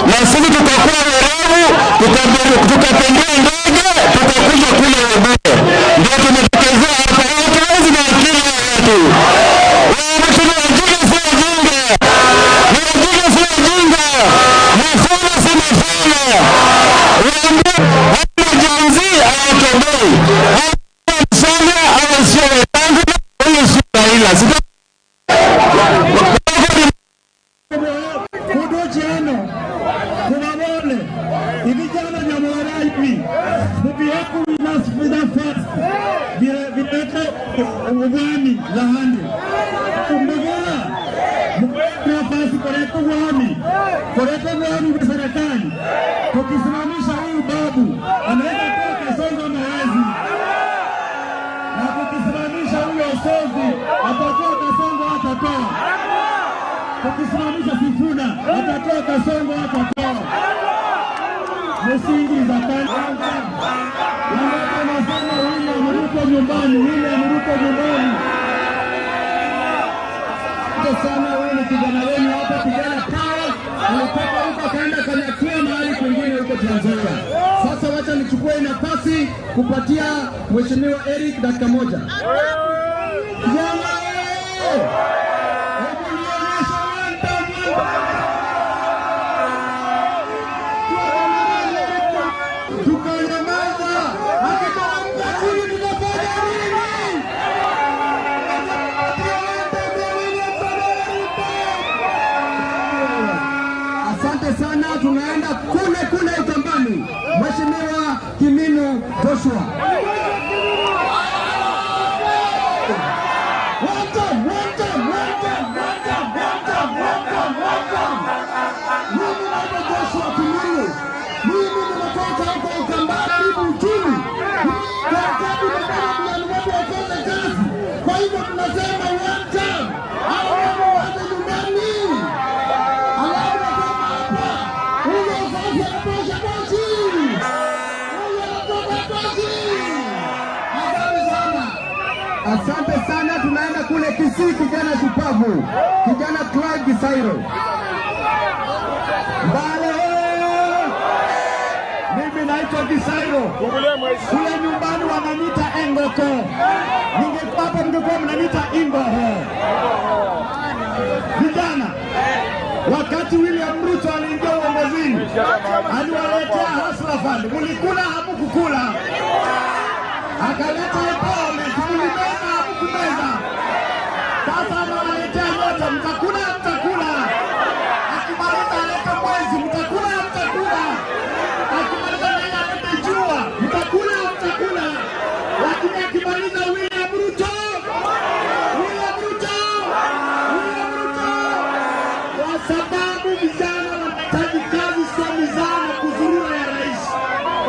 na sisi tukakuwa werevu, tukapendea ndege, tukakuja kule Webuye, ndio tumetokezea hapa. Hatuwezi na akili ya watu. Watu ni wajinga, si wajinga, ni wajinga, si wajinga, mafano si mafano. Waambie hapa Gen Z hawatoboi sana, au sio wenzangu? Huyu sio Raila. Kuducheno kubabone ibijana vya mwaraibi mubiheku binafasi vilete ubwami lahandi kumbogola nafasi kuleta ubwami wa serikali. Tukisimamisha huyu babu anaweza kuwa Kasongo mawazi, na tukisimamisha huyu Osongo atakuwa Kasongo atatoa. Tukisimamisha Sifuna atatoa Kasongo atatoa. Msingi za tani. Wanasema William Ruto nyumbani, William Ruto nyumbani. Asante sana, huyu ni kijana wenu hapa, kijana Paul alitoka huko akaenda kanyakia mahali kwingine huko Trans Nzoia. Sasa wacha nichukue nafasi kupatia Mheshimiwa Eric dakika moja. Kijana hebu nionyeshe tukanyamaza, akitoka chini tutafanya nini? Asante sana, tunaenda kule kule Ukambani. Mheshimiwa Kiminu Joshua. Welcome, welcome, welcome, welcome, welcome, welcome, welcome. Mimi naitwa Joshua Kiminu. Mimi nimetoka huko Ukambani, karibu uchumi. Kwa sababu tunataka watu wafanye kazi. Kwa hivyo tunasema welcome. Hao watu nyumbani. Alafu nasema hapa, huyo sasa anatosha toshi. Huyo anatoka toshi. Asante sana. Asante sana, tunaenda kule Kisii, kijana shupavu, kijana Clive Kisairo. Mbale Mimi naitwa Kisairo. Kule nyumbani wananiita Engoko. Ningekuwa hapa mngekuwa mnaniita Ingoho. Vijana, wakati William Ruto aliingia uongozini, aliwaletea Hustler Fund. Mlikula hamkukula. Akaleta empowerment, mlimeza hamkumeza. Sasa anawaletea nyote, mtakula mtakula. Akimaliza alete mwezi, mtakula mtakula. Akimaliza naye alete jua, mtakula mtakula. Lakini akimaliza William Ruto, William Ruto, William Ruto, kwa sababu vijana wanahitaji kazi, sio mizaa na kuzurura ya rais.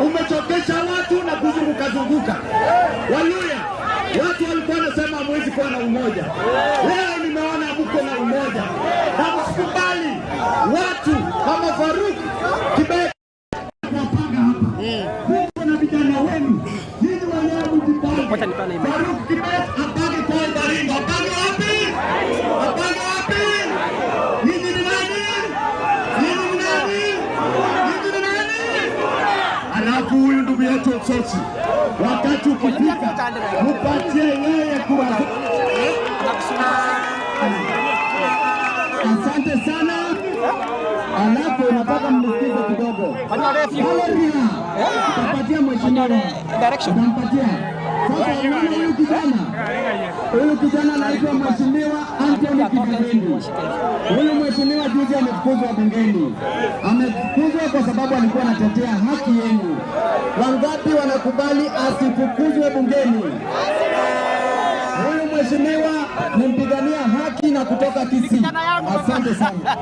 Umechokesha watu na kuzunguka zunguka. Waluya, watu walikuwa wanasema hamwezi kuwa na umoja. Leo nimeona mko na umoja, na msikubali watu kama Faruk Kibet kuwapanga hapa. Muko na vijana wenu, nyinyi wenyewe mjipange. Faruk Kibet apange kwa Baringo, apange wapi? Apange wapi? Nyinyi ni nani? Nyinyi ni nani? Nyinyi ni nani? Alafu huyu ndugu yetu Osotsi, wakati ukifika, mupatie yeye kura. Asante sana. Alafu nataka mnisikize kidogo. Valeria, utapatia mheshimiwa. Utampatia. Sasa unaona huyu kijana? Huyu kijana anaitwa Mheshimiwa Anthony Kibarendi. Huyu mheshimiwa juzi amefukuzwa bungeni, amefukuzwa kwa sababu alikuwa anatetea haki yenu. Wangapi wanakubali asifukuzwe bungeni? Huyu mheshimiwa ni mpigania haki na kutoka Kisii. Asante sana.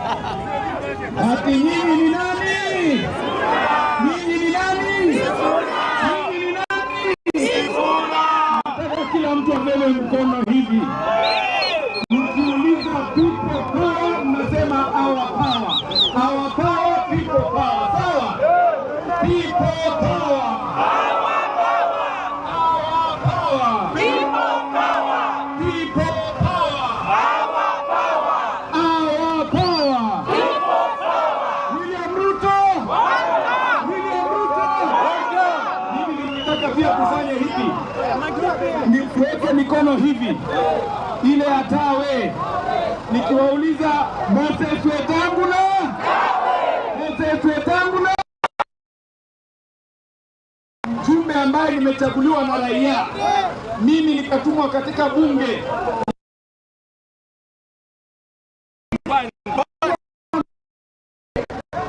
Ati nyinyi ni nani? Nyinyi ni nani? Nyinyi ni nani? Nataka kila mtu abebe mkono hivi. Mkiuliza people power, mnasema our power. Our power, people power. Sawa? People power. Our power. People power. People power. Our power. William Ruto. William Ruto. Mimi nilitaka pia kufanya hivi. Niweke mikono hivi ile atawe, nikiwauliza Moses Wetangula, Moses Wetangula, mjumbe ambaye nimechaguliwa na raia, mimi nikatumwa katika bunge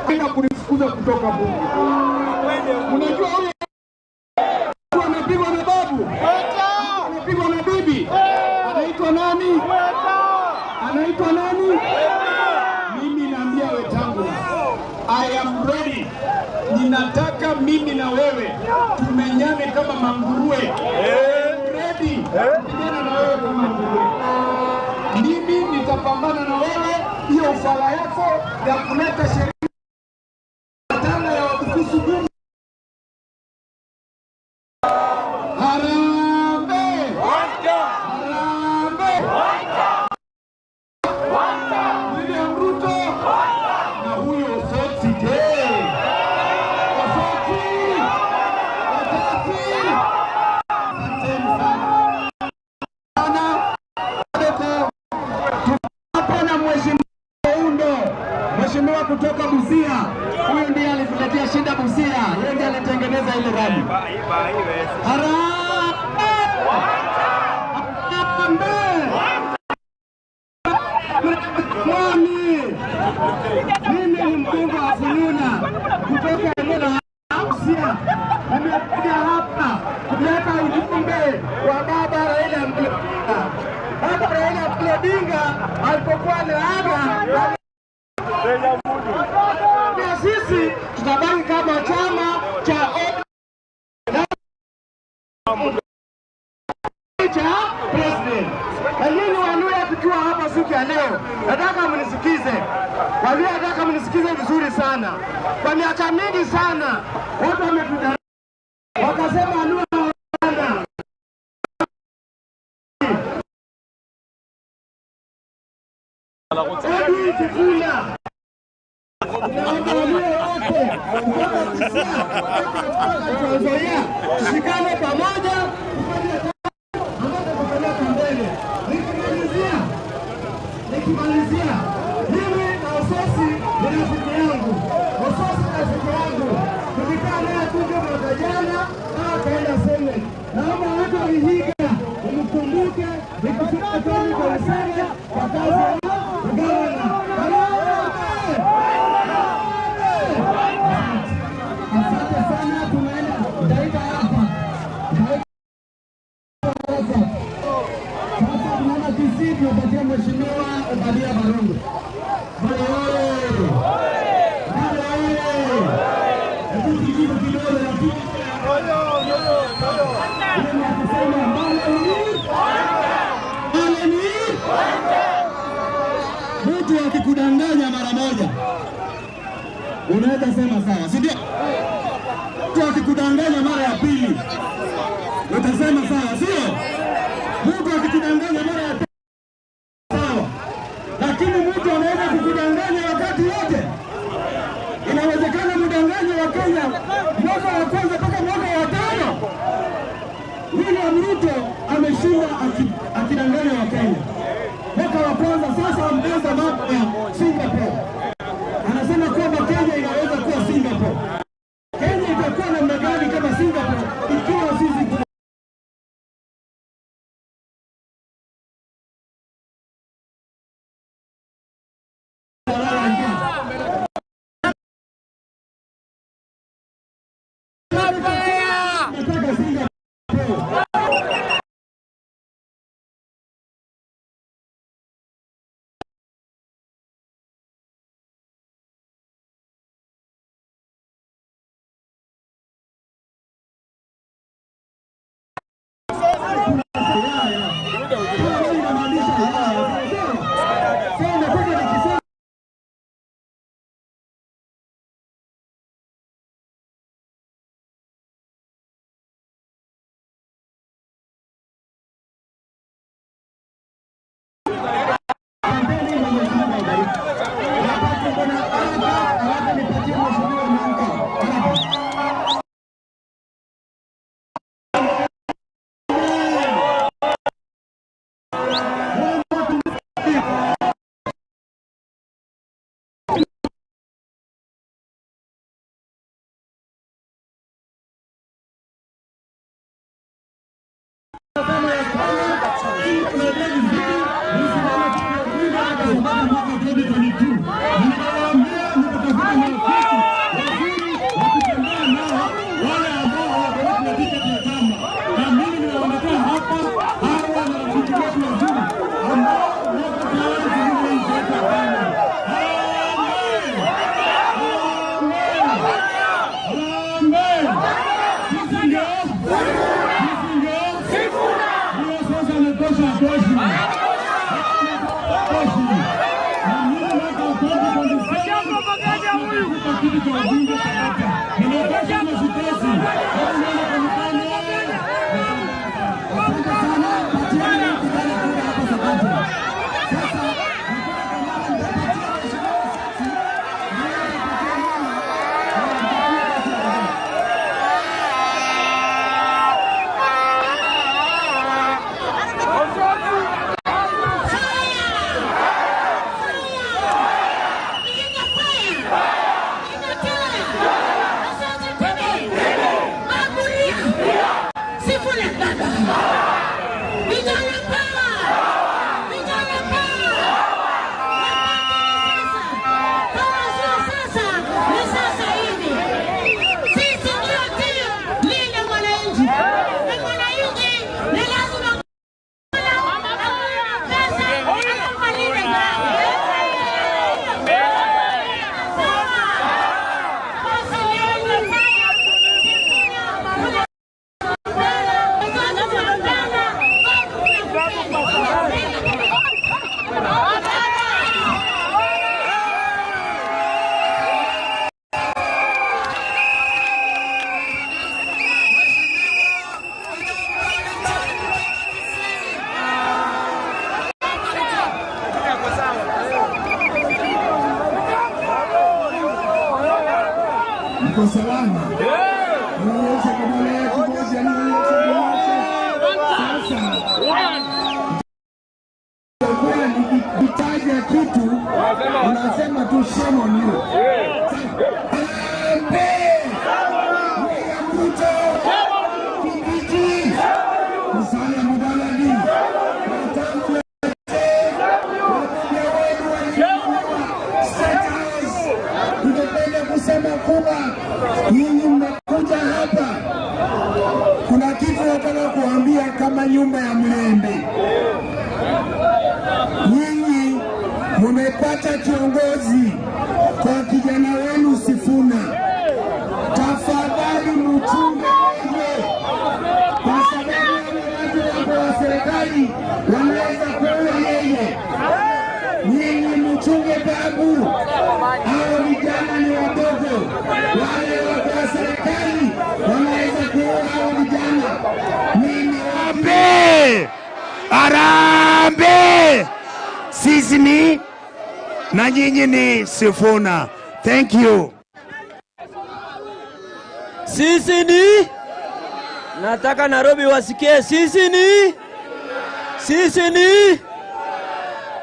kwenda kunifukuza kutoka bunge. Unajua huyo amepigwa na babu, amepigwa na bibi, anaitwa nani? Anaitwa nani? Mimi naambia Wetangula, I am ready. Ninataka mimi na wewe tumenyane kama manguruwe. Ready kupigana na wewe kama nguruwe. Mimi nitapambana na wewe, hiyo ufala yako ya kuleta sheria tano ya Wabukusu bunge. Harambee! Harambee! William Ruto na huyo Osotsi je? Osotsi! Osotsi! Asanteni sana. Sana. Hapa na mheshimiwa Oundo, mheshimiwa kutoka Busia. Huyu ndiye alituletea shida Busia, yeye ndiye alitengeneza ile rali. Harambee! Harambee! Mwami, mimi ni mbunge wa Funyula kutoka eneo la Busia. Nimekuja hapa kuleta ujumbe wa baba Raila Amolo Odinga. Baba Raila Amolo Odinga alipokuwa anaaga na sisi tutabaki kama chama cha cha president. Na nyinyi Waluya tukiwa hapa siku ya leo, nataka mnisikize. Waluya, nataka mnisikize vizuri sana. Kwa miaka mingi sana watu wametudharau, wakasema Waluya hawana. Edwin Sifuna naomba Waluya wote kutoka Busia mpaka Trans Nzoia tushikane pamoja tufanye kazi ambayo tutapeleka mbele. Nikimalizia, mimi na Osotsi ni rafiki yangu. Osotsi ni rafiki yangu. Tulikaa naye bunge mwaka jana na akaenda Senate. Naomba watu wa Vihiga mkumbuke nikifika 2027 kwa kazi ya ugavana. Harambee! Asante sana, tunaenda Taita hapa. Taita sasa tunaenda Kisii, tunapatia mheshimiwa Obadia Barongo. Mbale oye! Mbale oye! Hebu tujibu kidogo lakini ile ni kusema mbale ni mbale ni. Mtu akikudanganya mara moja unaweza sema sawa, si ndio? Mtu akikudanganya mara ya pili utasema sawa, sio? Mtu akikudanganya mara ya tatu sawa, lakini mtu anaweza kukudanganya wakati wote. Inawezekana mdanganye wa Kenya mwaka wa kwanza mpaka mwaka wa tano. William Ruto ameshinda akidanganya wa Kenya mwaka wa kwanza. Sasa ameanza mambo ya Singapore, anasema kwamba Kenya inaweza kuwa Singapore. Kenya itakuwa namna gani kama Singapore ikiwa sisi Sisi ndio, sisi ndio Sifuna. Hiyo sasa imetosha toshi. Toshi. Na mimi mwaka 2027 kiti cha ubunge Tabata. Ninatosha na sitoshi. Hebu nione kwa mikono. Asante sana, patieni kijana kura hapo Sabato. Sasa hakuna kwa mama, nitapatia mheshimiwa Osotsi, naye atapatia mama na atapatia basi aendelee. Mko salama? Nionyeshe kidole kimoja, nionyeshe kimoja. Sasa nitakuwa nikitaja kitu unasema tu shame on you. Harambee! William Ruto, Kindiki, Musalia Mudavadi, Wetangula, wabunge wenu walionunuliwa State House. Tungependa kusema kuwa nyinyi mmekuja hapa, kuna kitu nataka kuambia kama nyumba ya Mlembe. Nyinyi mumepata kiongozi kwa kijana wenu Sifuna. Tafadhali mchunge yeye, kwa sababu wale watu wako wa serikali wanaweza kuua yeye. Nyinyi mchunge babu, hao vijana ni wadogo, wale wako wa serikali wanaweza kuua hao vijana. Mimi Harambee! Harambee! Sisi ni na nyinyi ni Sifuna. Thank you. Sisi ni, nataka Nairobi wasikie, sisi ni, sisi ni.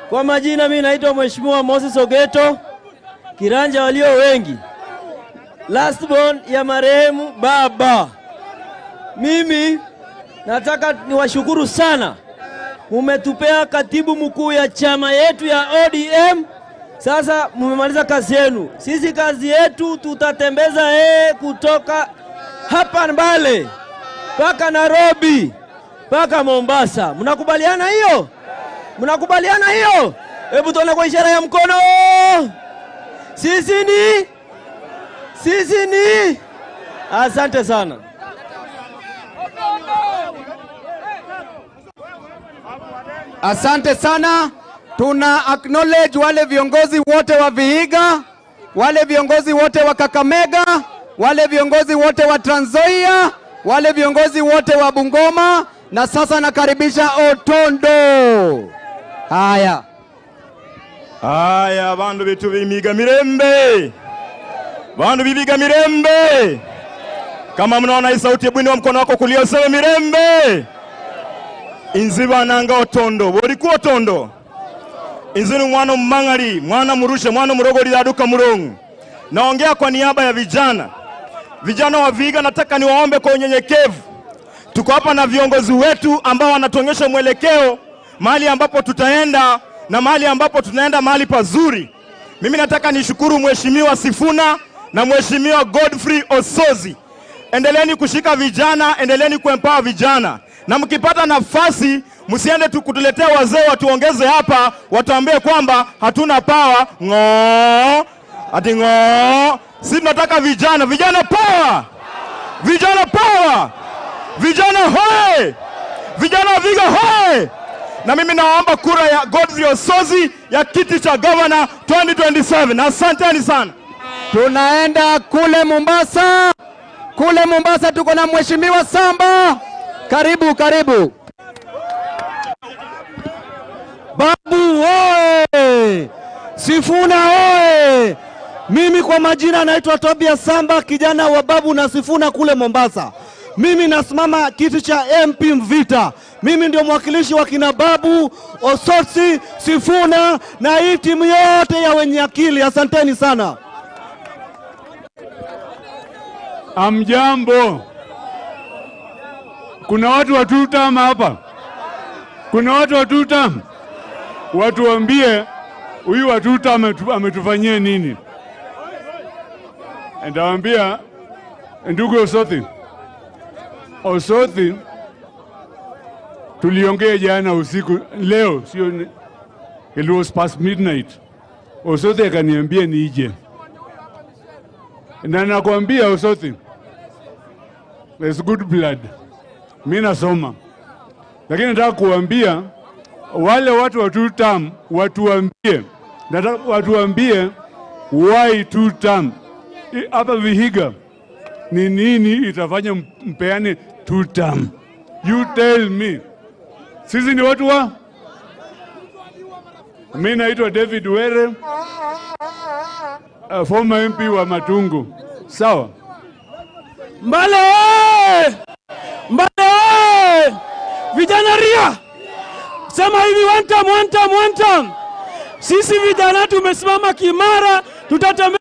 Kwa majina mimi naitwa Mheshimiwa Moses Ogeto, kiranja walio wengi, last born ya marehemu baba. Mimi nataka niwashukuru sana, mumetupea katibu mkuu ya chama yetu ya ODM. Sasa mumemaliza kazi yenu. Sisi kazi yetu tutatembeza yeye kutoka hapa Mbale mpaka Nairobi mpaka Mombasa. Mnakubaliana hiyo? Mnakubaliana hiyo? Hebu tuone kwa ishara ya mkono. Sisi ni, sisi ni. Asante sana. Asante sana. Tuna acknowledge wale viongozi wote wa Vihiga, wale viongozi wote wa Kakamega, wale viongozi wote wa Trans Nzoia, wale viongozi wote wa Bungoma, na sasa nakaribisha Otondo. Haya. Haya, bandu bitu bimiga mirembe. Bandu bibiga mirembe. Kama mnaona hii sauti, hebu inua mkono wako kulia useme mirembe. Inziba nanga Otondo, boriku Otondo. Inzinu mwana mmangari, mwana murushe, mwana murogori aduka murungu. Naongea kwa niaba ya vijana. Vijana wa Vihiga nataka niwaombe kwa unyenyekevu. Tuko hapa na viongozi wetu ambao wanatuonyesha mwelekeo mahali ambapo tutaenda na mahali ambapo tunaenda mahali pazuri. Mimi nataka nishukuru Mheshimiwa Sifuna na Mheshimiwa Godfrey Osozi. Endeleeni kushika vijana, endeleeni kuempower vijana. Na mkipata nafasi msiende tu kutuletea wazee watuongeze hapa, watuambie kwamba hatuna power. Ngoo, ati ngoo. Sisi tunataka vijana, vijana power. Vijana power! Vijana hoe! Vijana Vihiga hoe! Na mimi naomba kura ya Godfrey Osotsi ya kiti cha governor 2027. Asanteni sana. Tunaenda kule Mombasa. Kule Mombasa tuko na Mheshimiwa Samba. Karibu, karibu. Babu oe! Sifuna oe! Mimi kwa majina naitwa Tobias Samba, kijana wa Babu na Sifuna kule Mombasa. Mimi nasimama kiti cha MP Mvita. Mimi ndio mwakilishi wa kina Babu, Osotsi, Sifuna na hii timu yote ya wenye akili. Asanteni sana. Amjambo. Kuna watu wa tutam hapa? Kuna watu wa tutam? Watuambie huyu wa tutam ametufanyia nini? Nitawaambia ndugu Osotsi. Osotsi tuliongea jana usiku, leo sio, it was past midnight. Osotsi akaniambia nije. Na nakwambia Osotsi, there's good blood. Mimi nasoma. Lakini nataka kuambia wale watu wa two term watuambie. Nataka watuambie why two term. Hapa Vihiga ni nini itafanya mpeane two term? You tell me. Sisi ni watu wa? Mimi naitwa David Were, former MP wa Matungu. Sawa. Mbale oe! Mbale oe! Vijana ria! Sema hivi one time, one time, one time. Sisi vijana tumesimama kimara, tutatembea.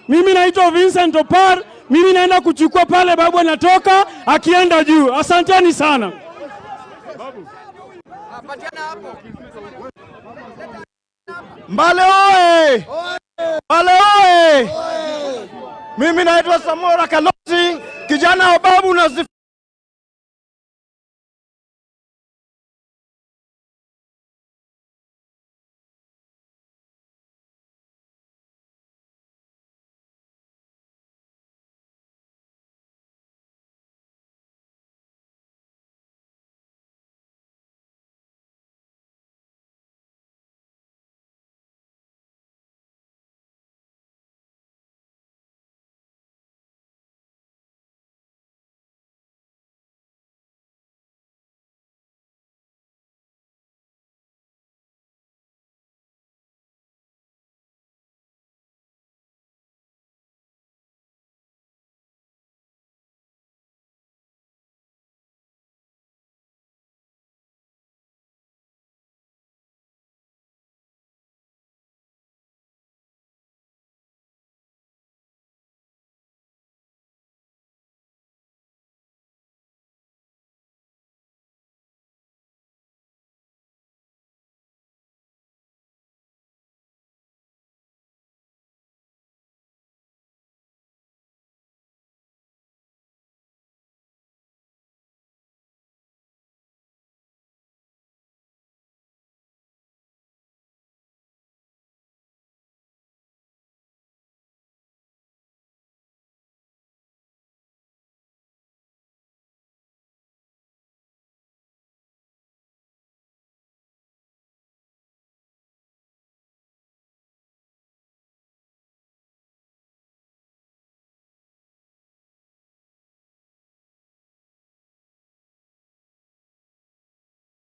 Mimi naitwa Vincent Opar, mimi naenda kuchukua pale babu anatoka akienda juu. Asanteni sana. Mbale oe! Mbale oe! Mimi naitwa Samora Kaloti, kijana wa babu na